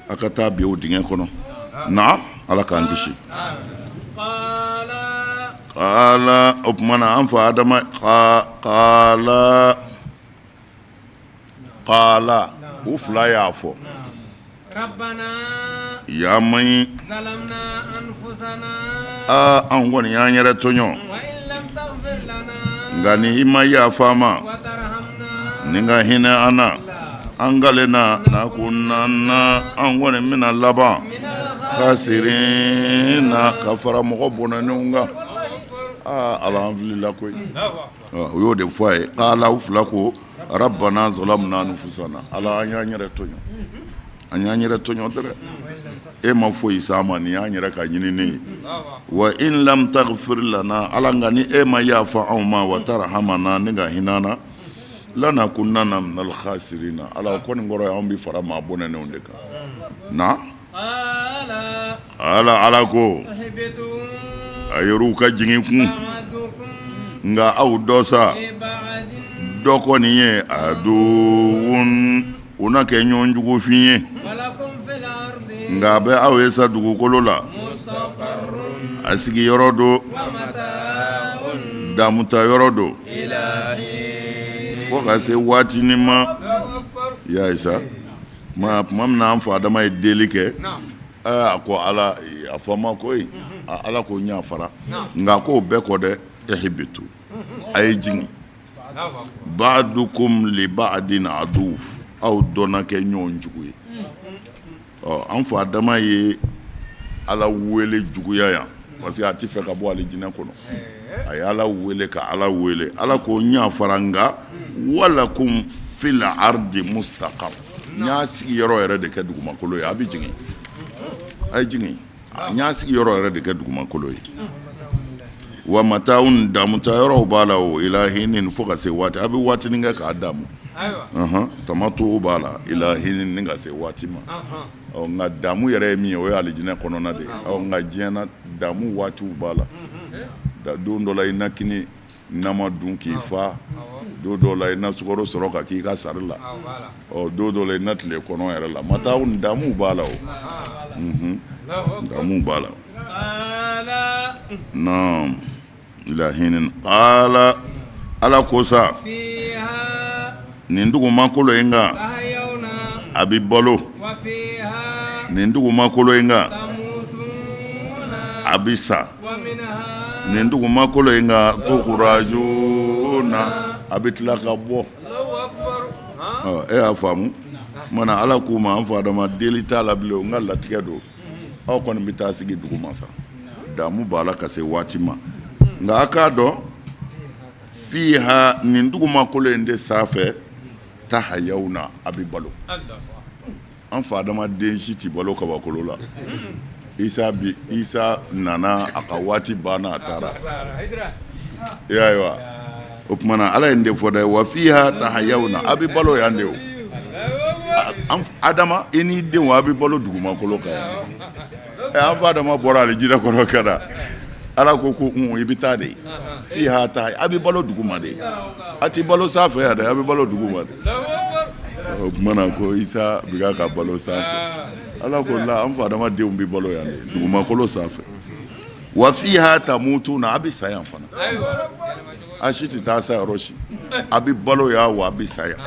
a ka taa bin o dingɛ kɔnɔ naam Ala k'an kisi qala o tuma na an fa Adama qala qala u fila y'a fɔ ya man aa an kɔni y'an yɛrɛ tɔɲɔ nka ni i ma yafa an ma ni ka hinɛ an na an kale na lanakunanna an kɔni bɛna laban khasirina ka fara mɔgɔ bɔnɛnenw kan. Aa Ala, an filila koyi. U y'o de fɔ a ye. Qala, u fila ko rabbana zalamna anfusana, Ala, an y'an yɛrɛ tɔɲɔ, an y'an yɛrɛ tɔɲɔ dɛrɛ, e ma foyi s'an ma, nin y'an yɛrɛ ka ɲinini ye. Wa in lam taghfir lana, Ala, nka ni e ma yafa anw ma, wa tarhamana, ni ka hinɛ an na, lanakunanna minal khasirina, Ala, o kɔni kɔrɔ ye anw bɛ fara maa bɔnɛnenw de kan. Na ala, Ala ko a yɛrɛw ka jigin kun, nka aw dɔ sa dɔ kɔni ye aduwwun, u na kɛ ɲɔgɔn jugufin ye, nka a bɛ aw ye sa dugukolo la, a sigiyɔrɔ don, damuta yɔrɔ don, fo ka se waatinin ma. Ya isa tuma min na an fa Adama ye deli kɛ, a ko Ala, a fɔ ma ko Ala ko n yafara, nka k'o bɛɛ kɔ dɛ, ihbitu, a ye jigin, ba'dukum li ba'din adu, aw dɔ na kɛ ɲɔgɔn jugu ye. Ɔ an fa Adama ye Ala wele juguya yan parce que a tɛ fɛ ka bɔ alijinɛ kɔnɔ. A ye Ala wele ka Ala wele, Ala ko n yafara, nka walakum fil ardi mustaqar, n y'a sigiyɔrɔ yɛrɛ de kɛ dugumakolo ye, a bɛ jigin, a ye jigin, n y'a sigiyɔrɔ yɛrɛ de kɛ dugumakolo ye. Wa mata'un, damuta yɔrɔw b'a la o, ila hinin, fo ka se waati, a bɛ waatinin kɛ k'a damu, tamatu b'a la, ila hinin, ni ka se waati ma. Ɔ nka damu yɛrɛ ye min ye, o ye alijinɛ kɔnɔna de ye. Ɔ nka diɲɛ na, damu waatiw b'a la. Don dɔ la i na kini nama dun k'i fa, don dɔw la i na sukaro sɔrɔ ka k'i ka sari la, ɔ don dɔw la i na tile kɔnɔ yɛrɛ la. Mata'un, damu b'a la o, damu b'a la. Naam, ila hinin. Qala, Ala ko sa nin dugumakolo in kan a bɛ balo, nin dugumakolo in kan a bɛ sa, nin dugumakolo in kan tukhrajuna, a bɛ tila ka bɔ. E y'a faamu mana Ala k'u ma, an fa Adama, deli t'a la bilen, n ka latigɛ don, aw kɔni bɛ taa sigi duguma sa, damu b'a la ka se waati ma. Nka a k'a dɔn, fiha, nin dugumakolo in de sanfɛ, tahayawna, a bɛ balo. An fa Adama den si tɛ balo kabakolo la. Isa bi, Isa nana, a ka waati banna, a taara. I y'a ye wa? O tuma na Ala ye nin de fɔ dɛ, wa fiha tahayawna, a bɛ balo yan de o. Adama, i n'i denw, a bɛ balo dugumakolo kan yan. An fa Adama bɔra alijinɛ kɔnɔ ka na, Ala ko ko i bɛ taa de, fiha ta, a bɛ balo duguma de, a tɛ balo sanfɛ yan dɛ, a bɛ balo duguma de. O tuma na ko Isa bɛ ka balo sanfɛ, Ala ko la, an fa Adama denw bɛ balo yan de dugumakolo sanfɛ. Wa fiha tamutuna, a bɛ sa yan fana, a si tɛ taa sa yɔrɔ si, a bɛ balo yan wa a bɛ sa yan.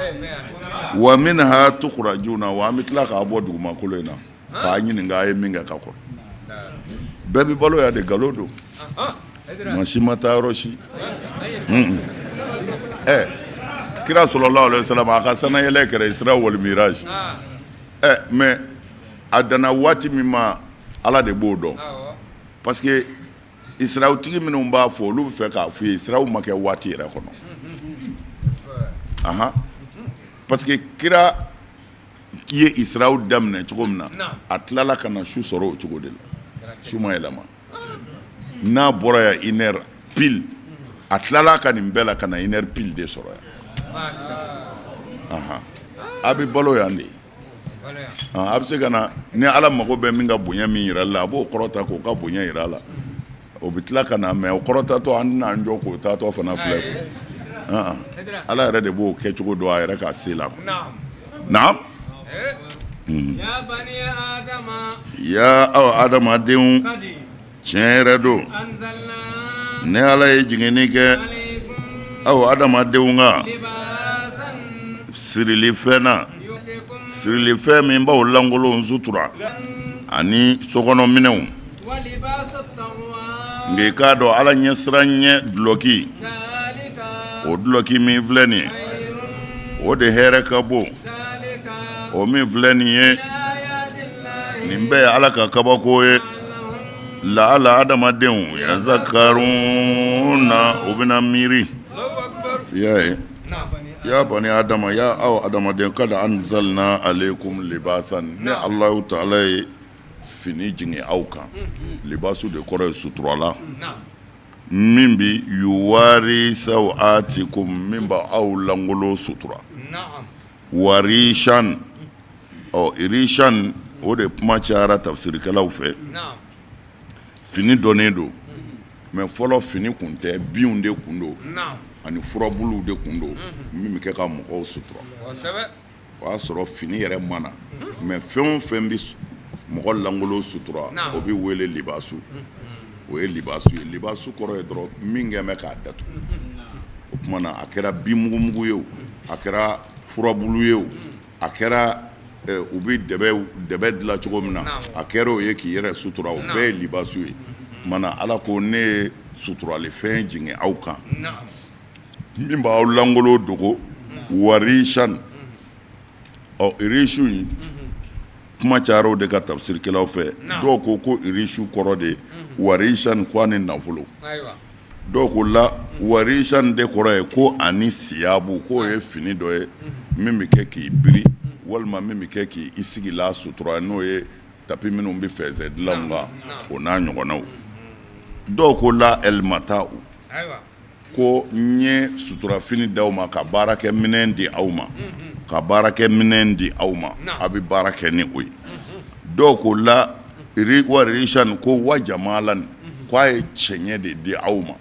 Wa minha tukhrajuna, wa an bɛ tila k'a bɔ dugumakolo in na k'a ɲininka a ye min kɛ ka kɔrɔ. Bɛɛ bɛ balo yan de, nkalon don, maa si ma taa yɔrɔ si. Ɛ kira sallallahu alaihi wasallam, a ka sanayɛlɛ kɛra Isra wal Miraj. Ɛ mais a danna waati min ma, Ala de b'o dɔn, parce que Israwtigi minnu b'a fɔ, olu bɛ fɛ k'a fɔ ye Israw ma kɛ waati yɛrɛ kɔnɔ. Ahan, parce que kira ye Israw daminɛ cogo min na, a tilala ka na su sɔrɔ o cogo de la, su ma yɛlɛma. N'a bɔra yan une heure pile, a tilala ka nin bɛɛ la ka na une heure pile de sɔrɔ yan. Ahan, a bɛ balo yan de. A bɛ se ka na ni Ala mago bɛ min ka bonya min jira la, a b'o kɔrɔta k'o ka bonya jira a la, o bɛ tila ka na. Mais o kɔrɔtatɔ, an tɛna an jɔ k'o taatɔ fana filɛ. Ala yɛrɛ de b'o kɛ cogo dɔn a yɛrɛ ka se la. Naam, ya aw adamadenw, tiɲɛ yɛrɛ don, ne Ala ye jiginni kɛ aw adamadenw kan sirilifɛn na, sirilifɛn min b'aw lankolon sutura ani sokɔnɔminɛnw. Nka i k'a dɔn, Ala ɲɛsiran ɲɛ dulɔki, o dulɔki min filɛ nin ye, o de hɛrɛ ka bon. O min filɛ nin ye, nin bɛɛ ye Ala ka kabako ye. Laala adamadenw yazakaruna u bɛna miiri. I y'a ye ya bani adama ya aw adamaden kad anzalna alaykum libasan ne Alahu taala ye fini jigin aw kan libasu de kɔrɔ ye suturala min bɛ yuwari sawatikum min bɛ aw lankolon sutura warishan ɔ irishan o de kuma cayara tafsirikɛlaw fɛ fini dɔnnen don mais fɔlɔ fini kun tɛ binw de kun don ani furabuluw de kun don min bɛ kɛ ka mɔgɔw sutura o y'a sɔrɔ fini yɛrɛ ma na mais fɛn o fɛn bɛ mɔgɔ lankolon sutura o bɛ wele libasu o ye libasu ye libasu kɔrɔ ye dɔrɔn min kɛ bɛ k'a datugu o tuma na a kɛra binmugumugu ye o a kɛra furabulu ye o a kɛra u bɛ dɛbɛ dilan cogo min na a kɛra o ye k'i yɛrɛ sutura o bɛɛ ye libasu ye tuma na ala ko ne ye suturalifɛn jigin aw kan min b'aw lankolon dogo warishan ɔ irisu in kuma cayara o de ka tafsirikɛlaw fɛ dɔw ko ko irisu kɔrɔ de warishan ko ani nafolo dɔw ko la warishan de kɔrɔ ye ko ani siyabu k'o ye fini dɔ ye min bɛ kɛ k'i biri walima min bɛ kɛ k'i sigilan sutura n'o ye tapi minnu bɛ fɛnsɛ dilanw kan o n'a ɲɔgɔnnaw dɔw ko la ɛlimata ko n ye suturafini d'aw ma ka baarakɛ minɛn di aw ma ka baarakɛ minɛn di aw ma aw bɛ baara kɛ ni o ye dɔw ko la warishan ko wa jamalan ko a ye cɛɲɛ de di aw ma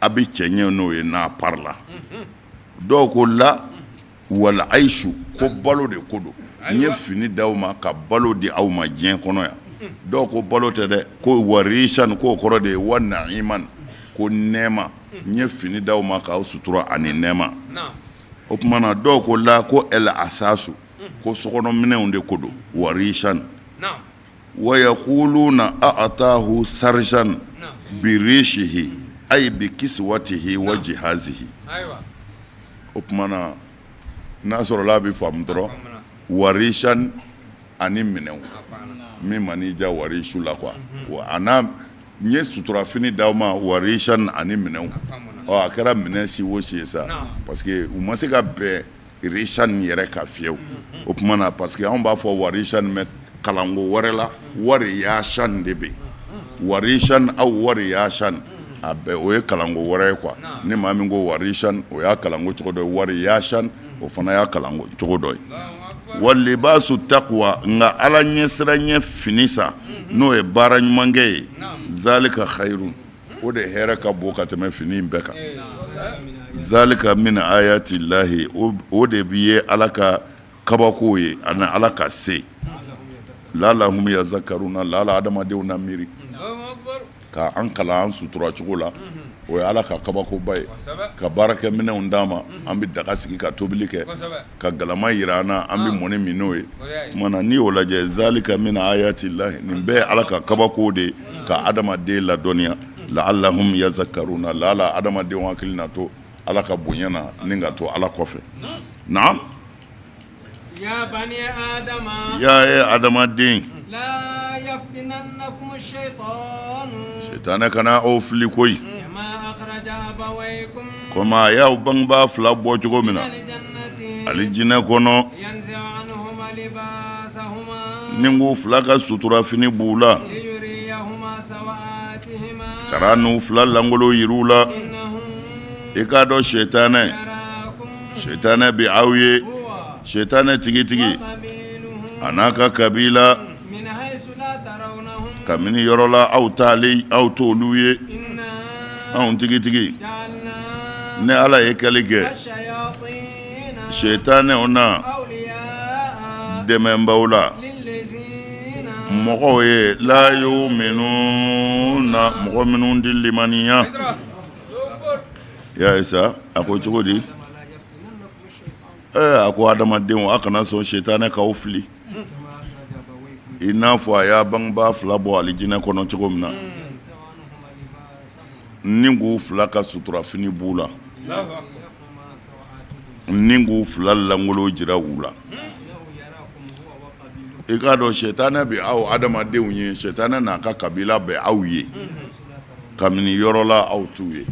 a bɛ cɛɲɛ n'o ye n'a parila dɔw ko la wal ayisu ko balo de ko don n ye fini d'aw ma ka balo di aw ma diɲɛ kɔnɔ yan dɔw ko balo tɛ dɛ ko warishan k'o kɔrɔ de ye wa naiman ko nɛɛma n ye fini d'aw ma k'aw sutura ani nɛɛma o tuma na dɔw ko la ko el asasu ko sokɔnɔminɛnw de ko don warishan wa yakuluna a'tahu sarjan birishihi ay bi kiswatihi wa jihazihi o tuma na n'a sɔrɔla a bɛ faamu dɔrɔn warishan ani minɛnw min man'i ja warisu la quoi a n'a n ye suturafini d'aw ma warishan ani minɛnw ɔ a kɛra minɛn si o si ye sa parce que u ma se ka bɛn rishan yɛrɛ ka fiyewu o tuma na parce que anw b'a fɔ warishan mais kalanko wɛrɛ la wariyashan de bɛ warishan aw wariyashan a bɛɛ o ye kalanko wɛrɛ ye quoi ni maa min ko warishan o y'a kalanko cogo dɔ ye wariyashan o fana y'a kalanko cogo dɔ ye wa libasu takuwa nka ala ɲɛsiranɲɛ fini sa n'o ye baara ɲumankɛ ye zalika khayrun o de hɛrɛ ka bon ka tɛmɛ fini in bɛɛ kan zalika min ayati lahi o de bɛ ye ala ka kabakow ye ani ala ka se laalahum yazakaruna laala adamadenw na miiri ka an kalan an sutura cogo la o ye ala ka kabakoba ye ka baarakɛminɛnw d'an ma an bɛ daga sigi ka tobili kɛ ka galama jira an na an bɛ mɔni min n'o ye tuma na n'i y'o lajɛ zalika min ayati lahi nin bɛɛ ye ala ka kabako de ye ka adamaden ladɔnniya laalahum yazakaruna laala adamadenw hakili na to ala ka bonya na ni ka to ala kɔfɛ naam ya ye adamaden sitanɛ kana aw fili koyi komi a y'aw bangebaa fila bɔ cogo min na alijinɛ kɔnɔ ni k'u fila ka suturafini b'u la ka n'u fila lankolon yir'u la i k'a dɔn sitanɛ sitanɛ bɛ aw ye sitanɛ tigitigi a n'a ka kabila kabini yɔrɔ la aw t'ale aw t'olu ye anw tigitigi ne ala ye kɛli kɛ sitanɛw na dɛmɛbaaw la mɔgɔw ye la yuminuna mɔgɔ minnu tɛ limaniya ya sa a ko cogo di a ko adamadenw a kana sɔn sitanɛ k'aw fili i n'a fɔ a y'a bangebaa fila bɔ alijinɛ kɔnɔ cogo min na ni k'u fila ka suturafini b'u la ni k'u fila lankolon jira u la. I k'a dɔn sɛtanɛ bɛ aw adamadenw ye, sɛtanɛ n'a ka kabila bɛ aw ye kabini yɔrɔ la aw t'u ye.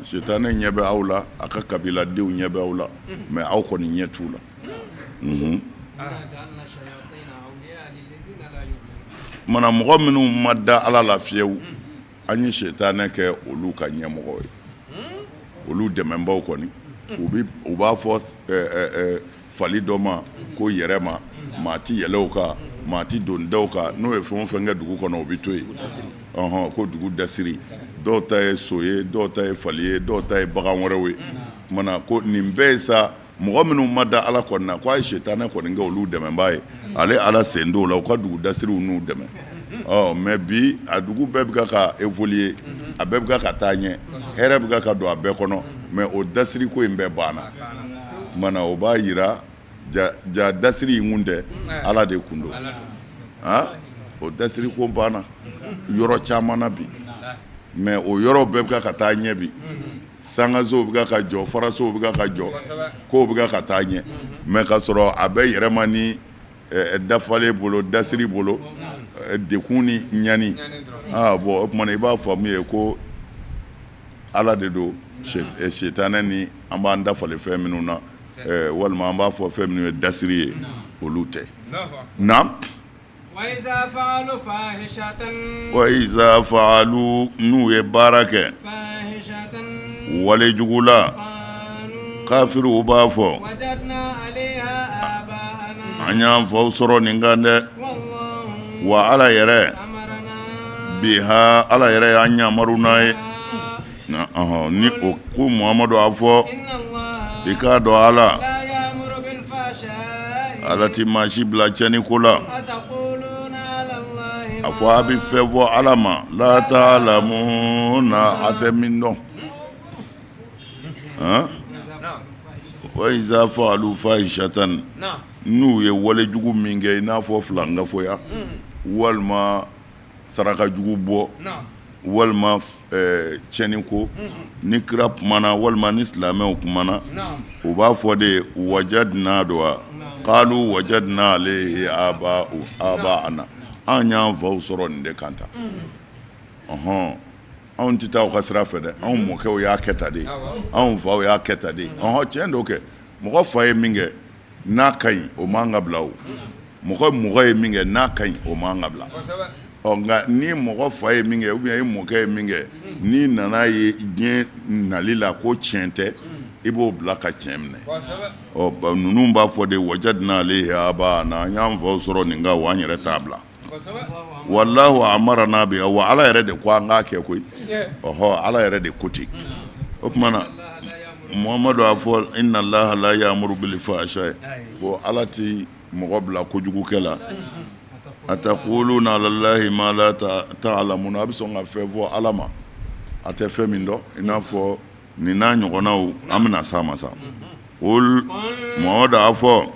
Sɛtanɛ ɲɛ bɛ aw la, a ka kabiladenw ɲɛ bɛ aw la, mais aw kɔni ɲɛ t'u la. Mana mɔgɔ minnu ma da Ala la fiyewu, an ye sitanɛ kɛ olu ka ɲɛmɔgɔ ye, olu dɛmɛbaw kɔni u b'a fɔ fali dɔ ma ko yɛrɛ ma, maa tɛ yɛlɛ o kan, maa tɛ don da o kan, n'o ye fɛn o fɛn kɛ dugu kɔnɔ o bɛ to yen, ɔhɔn, ko dugu dasiri, dɔw ta ye so ye, dɔw ta ye fali ye, dɔw ta ye bagan wɛrɛw ye, kumana ko nin bɛɛ ye sa mɔgɔ minnu ma da Ala kɔni na, ko a ye sitanɛ kɔni kɛ olu dɛmɛbaa ye, ale Ala sen t'o la, u ka dugu dasiriw n'u dɛmɛ. Ɔ mais bi a dugu bɛɛ bɛ ka évoluer, a bɛɛ bɛ ka taa ɲɛ, hɛrɛ bɛ ka don a bɛɛ kɔnɔ, mais o dasiri ko in bɛɛ banna. Kumana o b'a jira ja dasiri in kun tɛ, Ala de kun don. O dasiri ko banna yɔrɔ caman na bi, mais o yɔrɔ bɛɛ bɛ ka taa ɲɛ bi. Sankasow bɛ ka jɔ, farasow bɛ ka jɔ, kow bɛ ka taa ɲɛ, mais ka sɔrɔ a bɛ yɛrɛma ni dafalen bolo, dasiri bolo, dekun ni ɲani. Bon, o tuma i b'a faamu ye ko Ala de don, sitanɛ ni an b'an dafalen fɛn minnu na, walima an b'a fɔ fɛn minnu ye dasiri ye, olu tɛ. Naam. Wa iza faalu, n'u ye baara kɛ walejugu la, kafiriw b'a fɔ an y'an faw sɔrɔ nin kan dɛ, wa Ala yɛrɛ biha, Ala yɛrɛ y'an yamaru n'a ye. Ni o ko Muhamadu a fɔ i k'a dɔn Ala Ala tɛ maa si bila cɛnni ko la, a fɔ a bɛ fɛn fɔ Ala ma la taalamuna, a tɛ min dɔn. Wa iza faalu fahishatan, n'u ye walejugu min kɛ i n'a fɔ filankafoya walima saraka jugu bɔ walima tiɲɛni ko, ni kira kumana walima ni silamɛw kumana, u b'a fɔ de wajadina don wa kalu wajadina alehi abaana, an y'an faw sɔrɔ nin de kan tan. Ɔhɔn, anw tɛ taa u ka sira fɛ dɛ, anw mɔkɛw y'a kɛ tan de, anw faw y'a kɛ tan de. Ɔhɔn, tiɲɛ don kɛ, mɔgɔ fa ye min kɛ n'a ka ɲi o man ka bila, o mɔgɔ mɔgɔ ye min kɛ n'a ka ɲi o man ka bila. Ɔ nka ni mɔgɔ fa ye min kɛ ou bien i mɔkɛ ye min kɛ, n'i nana ye diɲɛ nali la ko tiɲɛ tɛ, i b'o bila ka tiɲɛ minɛ. Ɔ ninnu b'a fɔ de wajadina alehi abaana, an y'an faw sɔrɔ nin kan, wa an yɛrɛ t'a bila. Walahu amarana biha, wa Ala yɛrɛ de ko an k'a kɛ koyi. Ɔhɔ, Ala yɛrɛ de ko ten. O tuma na Muhamadu a fɔ inna Allaha la ya'muru bil fahsha, ko Ala tɛ mɔgɔ bila kojugukɛ la. Atakuluna alallahi ma la ta'lamuna, a bɛ sɔn ka fɛn fɔ Ala ma a tɛ fɛn min dɔn, i n'a fɔ nin n'a ɲɔgɔnnaw, an bɛna s'a ma sa. Qul, Muhamadu a fɔ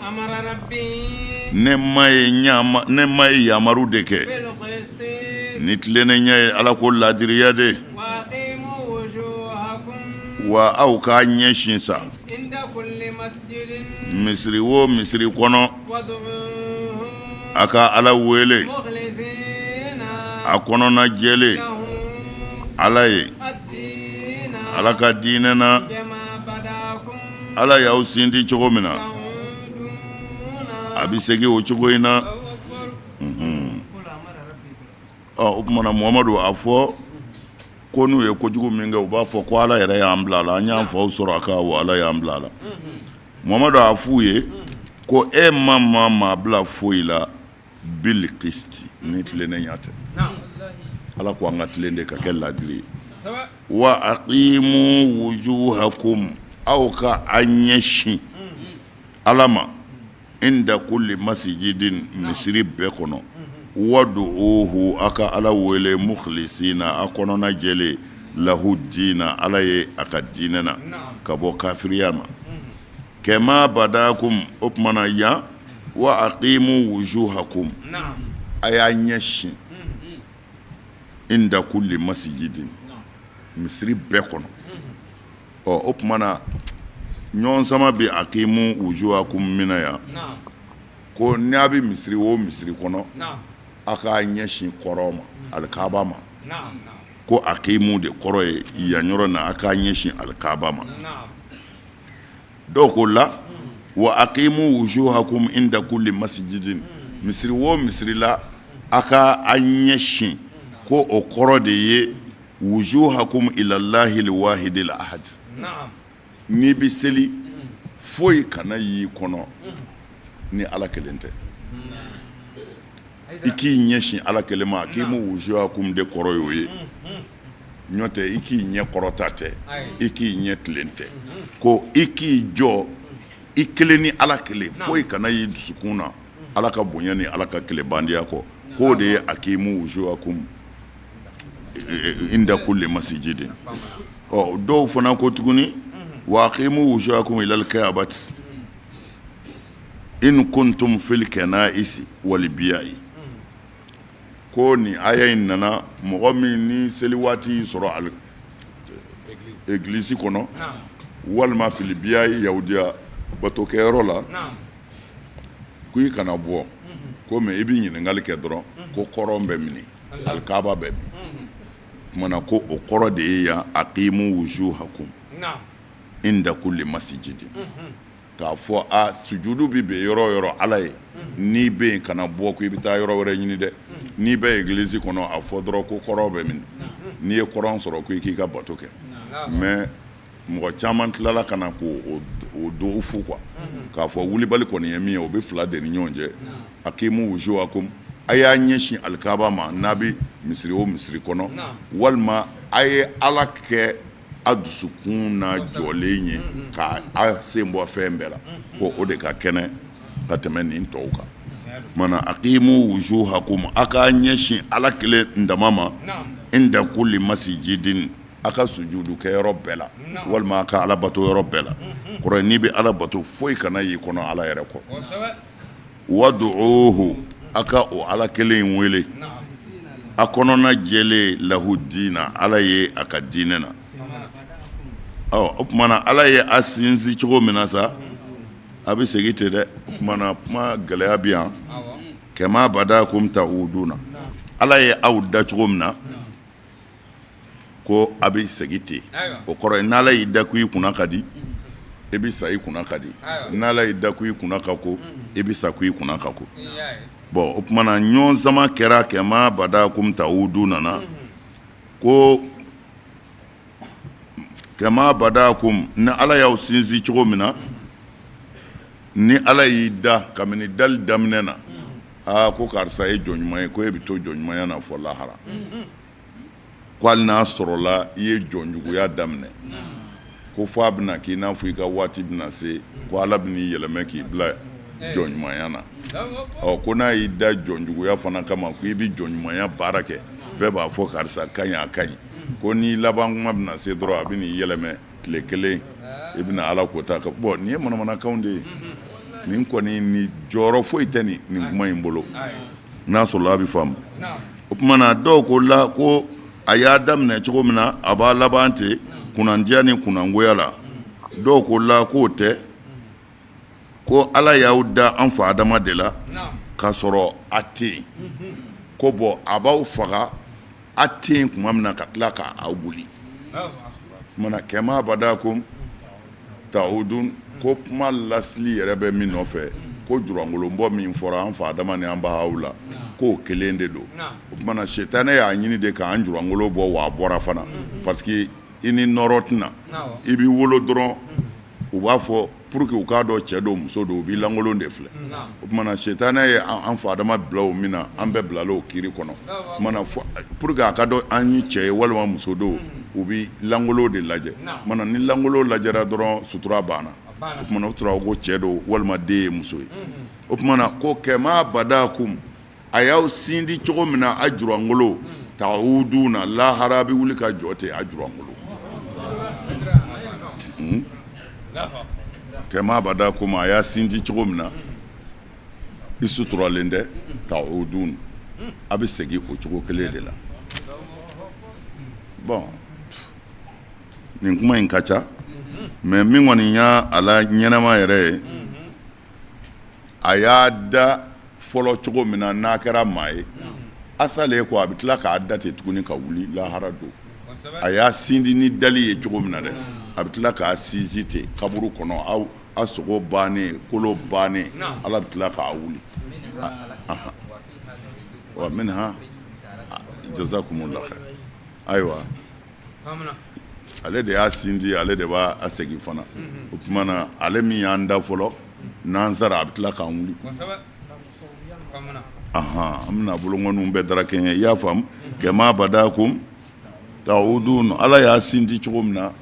ne ma ye ne ma ye yamaru de kɛ ni tilennenya ye, Ala ko laadiriya de, wa aw k'a ɲɛsin sa misiri o misiri kɔnɔ, a ka Ala wele a kɔnɔna jɛlen Ala ye, Ala ka diinɛ na, Ala y'aw sindi cogo min na, a bɛ segin o cogo in na. Ɔ o tuma na Muhamadu a fɔ ko n'u ye kojugu min kɛ, u b'a fɔ ko Ala yɛrɛ y'an bila a la, an y'an faw sɔrɔ a kan, wa Ala y'an bila a la. Muhamadu a f'u ye ko e ma maa bila foyi la bil qisti, ni tilennenya tɛ. Ala ko an ka tilen de ka kɛ laadiri ye. Wa aqimu wujuhakum, aw ka a ɲɛsin Ala ma, inda kulli masjidin, misiri bɛɛ kɔnɔ, waduuhu, a ka Ala wele, mukhlisina, a kɔnɔna jɛlen, lahu diina, Ala ye a ka diinɛ na ka bɔ kafiriya ma, kama badakum. O tuma na yan wa aqimu wujuhakum, a y'a ɲɛsin inda kulli masjidin, misiri bɛɛ kɔnɔ. Ɔ o tuma na ɲɔgɔn sama bɛ aqimu wujuhakum min na yan. Ko n'a bɛ misiri o misiri kɔnɔ, a k'a ɲɛsin kɔrɔn ma, alikaba ma. Ko akimu de kɔrɔ ye yan yɔrɔ na, a k'a ɲɛsin alikaba ma. Dɔw ko la wa akimu wujuhakum inda kulli masjidin, misiri o misiri la a ka a ɲɛsin, ko o kɔrɔ de ye wujuhakum ilallahi alwahidil ahad. N'i bɛ seli, foyi kana y'i kɔnɔ ni Ala kelen tɛ. I k'i ɲɛsin Ala kelen ma. Akimu wujuhakum de kɔrɔ y'o ye. N'o tɛ i k'i ɲɛ kɔrɔta tɛ, i k'i ɲɛ tilen tɛ, ko i k'i jɔ i kelen ni Ala kelen, foyi kana y'i dusukun na Ala ka bonya ni Ala ka kelenbandiya kɔ. K'o de ye akimu wujuhakum inda kulli masjidin. Ɔ, dɔw fana ko tuguni wa aqimu wujuhakum ilal kaabati in kuntum fil kanaisi wal biya'i. Ko nin aya in nana mɔgɔ min ni seli waati y'i sɔrɔ egilisi kɔnɔ walima fil biya'i, yahudiya batokɛyɔrɔ la, ko i kana bɔ ko mais i bɛ ɲininkali kɛ dɔrɔn ko kɔrɔn bɛ min, alikaba bɛ min. Tuma na ko o kɔrɔ de ye yan aqimu wujuhakum inda kulli masjidin, k'a fɔ a sujudu bɛ bɛn yɔrɔ o yɔrɔ Ala ye, n'i bɛ yen kana bɔ ko i bɛ taa yɔrɔ wɛrɛ ɲini dɛ. N'i bɛ egilisi kɔnɔ, a fɔ dɔrɔn ko kɔrɔn bɛ min. N'i ye kɔrɔn sɔrɔ, ko i k'i ka bato kɛ. Mais mɔgɔ caman tilala ka na k'o dɔw fu quoi, k'a fɔ wulibali kɔni ye min ye, o bɛ fila de ni ɲɔgɔn cɛ. Aqimu wujuhakum, a y'a ɲɛsin alikaba ma n'a bɛ misiri o misiri kɔnɔ, walima a ye Ala kɛ a dusukun na jɔlen ye ka a sen bɔ fɛn bɛɛ la, ko o de ka kɛnɛ ka tɛmɛ nin tɔw kan. Mana aqimu wujuhakum, a k'a ɲɛsin Ala kelen dama ma, inda kulli masjidin, a ka sujudu kɛ yɔrɔ bɛɛ la, walima a ka Ala bato yɔrɔ bɛɛ la. Kɔrɔ n'i bɛ Ala bato, foyi kana y'i kɔnɔ Ala yɛrɛ kɔ. Waduuhu, a ka o Ala kelen in wele a kɔnɔna jɛlen, lahu diina, Ala ye a ka diinɛ na. Ɔ, o tuma na Ala ye a sinsin cogo min na sa, a bɛ segin ten dɛ. O tuma na kuma gɛlɛya bɛ yan. Kama badakum tauduna, Ala ye aw da cogo min na, ko a bɛ segin ten. O kɔrɔ ye n'Ala y'i da ko i kunna ka di, i bɛ sa i kunna ka di. N'Ala y'i da ko i kunna ka go, i bɛ sa ko i kunna ka go. Bon, o tuma na ɲɔgɔn sama kɛra kama badakum tauduna na, ko kama badakum, ni Ala y'aw sinsin cogo min na, ni Ala y'i da kabini dali daminɛ na, aa, ko karisa ye jɔn ɲuman ye, ko e bɛ to jɔn ɲumanya na fɔ lahara. Ko hali n'a sɔrɔla i ye jɔnjuguya daminɛ, ko fo a bɛna k'i n'a fɔ i ka waati bɛna se, ko Ala bɛn'i yɛlɛmɛ k'i bila jɔn ɲumanya na. Ɔ, ko n'a y'i da jɔnjuguya fana kama, ko i bɛ jɔn ɲumanya baara kɛ, bɛɛ b'a fɔ karisa ka ɲi, a ka ɲi, ko n'i laban kuma bɛna se dɔrɔn, a bɛn'i yɛlɛmɛ tile kelen, i bɛna Ala ko ta. Bon, nin ye manamanakanw de ye. Nin kɔni ni jɔyɔrɔ foyi tɛ nin kuma in bolo, n'a sɔrɔla a bɛ faamu. O tuma na dɔw ko la ko a y'a daminɛ cogo min na, a b'a laban ten kunnandiya ni kunnangoya la. Dɔw ko la k'o tɛ, ko Ala y'aw da an fa Adama de la k'a sɔrɔ a tɛ yen, ko bon, a b'aw faga a tɛ yen tuma min na, ka tila k'aw wuli. Tuma kama badakum taudun, ko kuma lasili yɛrɛ bɛ min nɔfɛ, ko jurankolonbɔ min fɔra an fa Adama ni an ba Hawa la, k'o kelen de don. O tuma na sitanɛ y'a ɲini de k'an jurankolon bɔ, wa a bɔra fana, parce que i ni nɔɔrɔ tɛna. I b'i wolo dɔrɔn, u b'a fɔ pour que u k'a dɔn cɛ don muso don, u b'i lankolon de filɛ. O tuma na sitanɛ ye an fa Adama bila o min na, an bɛɛ bilala o kiiri kɔnɔ. O tuma na pour que a ka dɔn an ye cɛ ye walima muso don, u bɛ lankolon de lajɛ. O tuma na ni lankolon lajɛra dɔrɔn, sutura banna. O tuma na o sɔrɔ ko cɛ don walima den ye muso ye. O tuma na ko kama badakum, a y'aw sindi cogo min na a jurangolo, tauduna, lahara bɛ wuli ka jɔ ten a jurangolo. Kama badakum, a y'a sindi cogo min na i suturalen tɛ, taudun, a bɛ segin o cogo kelen de la. Bon, nin kuma in ka ca, mais min kɔni y'a a la ɲɛnama yɛrɛ ye. A y'a da fɔlɔ cogo min na n'a kɛra maa ye, a salen kɔ, a bɛ tila k'a da ten tuguni ka wuli lahara don. A y'a sindi ni dali ye cogo min na dɛ, a bɛ tila k'a sinsin ten kaburu kɔnɔ. Aw a sogo bannen, kolo bannen, Ala bɛ tila k'a wuli. Wa minha jazakumullah khair. Ayiwa, ale de y'a sindi, ale de b'a segin fana. O tuma na, ale min y'an da fɔlɔ, n'an sara, a bɛ tila k'an wuli. An bɛna bolonkɔniw bɛɛ dara kɛɲɛ. I y'a faamu? Kama badakum ta'udun. Ala y'a sindi cogo min na,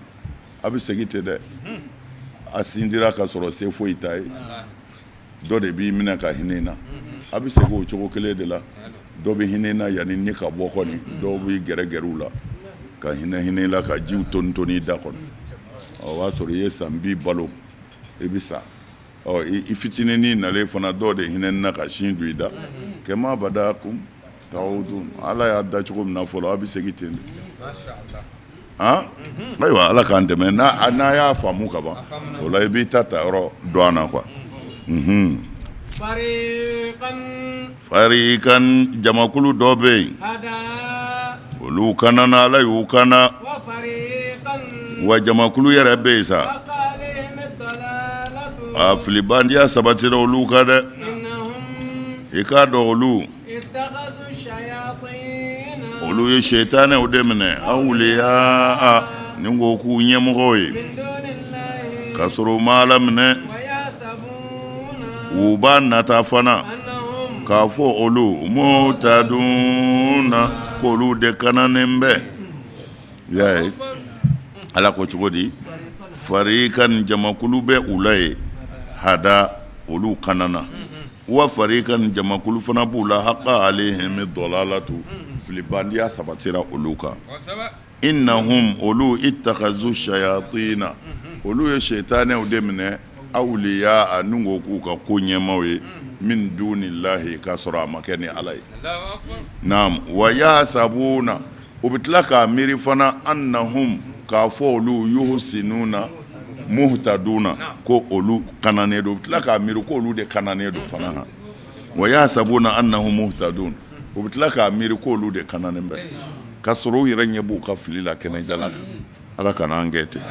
a bɛ segin ten dɛ. A sindira ka sɔrɔ se foyi t'a ye, dɔ de b'i minɛ ka hinɛ na. A bɛ segin o cogo kelen de la. Dɔ bɛ hinɛ na yanni ni ka bɔ kɔni, dɔw b'i gɛrɛ gɛrɛw la ka hinɛ hinɛ la, ka jiw toni toni da kɔnɔ. O b'a sɔrɔ i ye san bi balo, i bɛ sa. Ɔ, i fitinin nalen fana, dɔw de hinɛ na ka sin don i da. Kama badakum ta'udun. Ala y'a da cogo min na fɔlɔ, a bɛ segin ten de. Ayiwa, Ala k'an dɛmɛ. N'a y'a faamu ka ban, o la i b'i ta ta yɔrɔ dɔn an na quoi. Farikan, jamakulu dɔ bɛ yen, olu kana na, Ala y'u kana. Wa jamakulu yɛrɛ bɛ yen sa, a filibandiya sabatira olu kan dɛ. I k'a dɔn, olu ye setanɛw de minɛ awliya ni ko k'u ɲɛmɔgɔw ye, ka sɔrɔ u ma Ala minɛ. U b'a nata fana k'a fɔ olu muhtaduna, k'olu de kananen bɛ. I y'a ye, Ala ko cogo di? Farikan, jamakulu bɛ u la ye, hada, olu kanana. Wa farikan, jamakulu fana b'u la, haqa alayhim dalalatu, filibandiya sabatira olu kan. Innahum, olu, ittakhazu shayatina, olu ye setanɛw de minɛ awliya ni ko k'u ka ko ɲɛmaw ye, min dunillahi, k'a sɔrɔ a ma kɛ ni Ala ye. Naam. Wa yahsabuna, u bɛ tila k'a miiri fana, annahum, k'a fɔ olu yuhsinuna muhtaduna, ko olu kananen don. U bɛ tila k'a miiri ko olu de kananen don fana. Wa yahsabuna annahum muhtadun, u bɛ tila k'a miiri ko olu de kananen bɛ, ka sɔrɔ u yɛrɛ ɲɛ b'u ka fili la kɛnɛjalan kan. Ala kana an kɛ ten.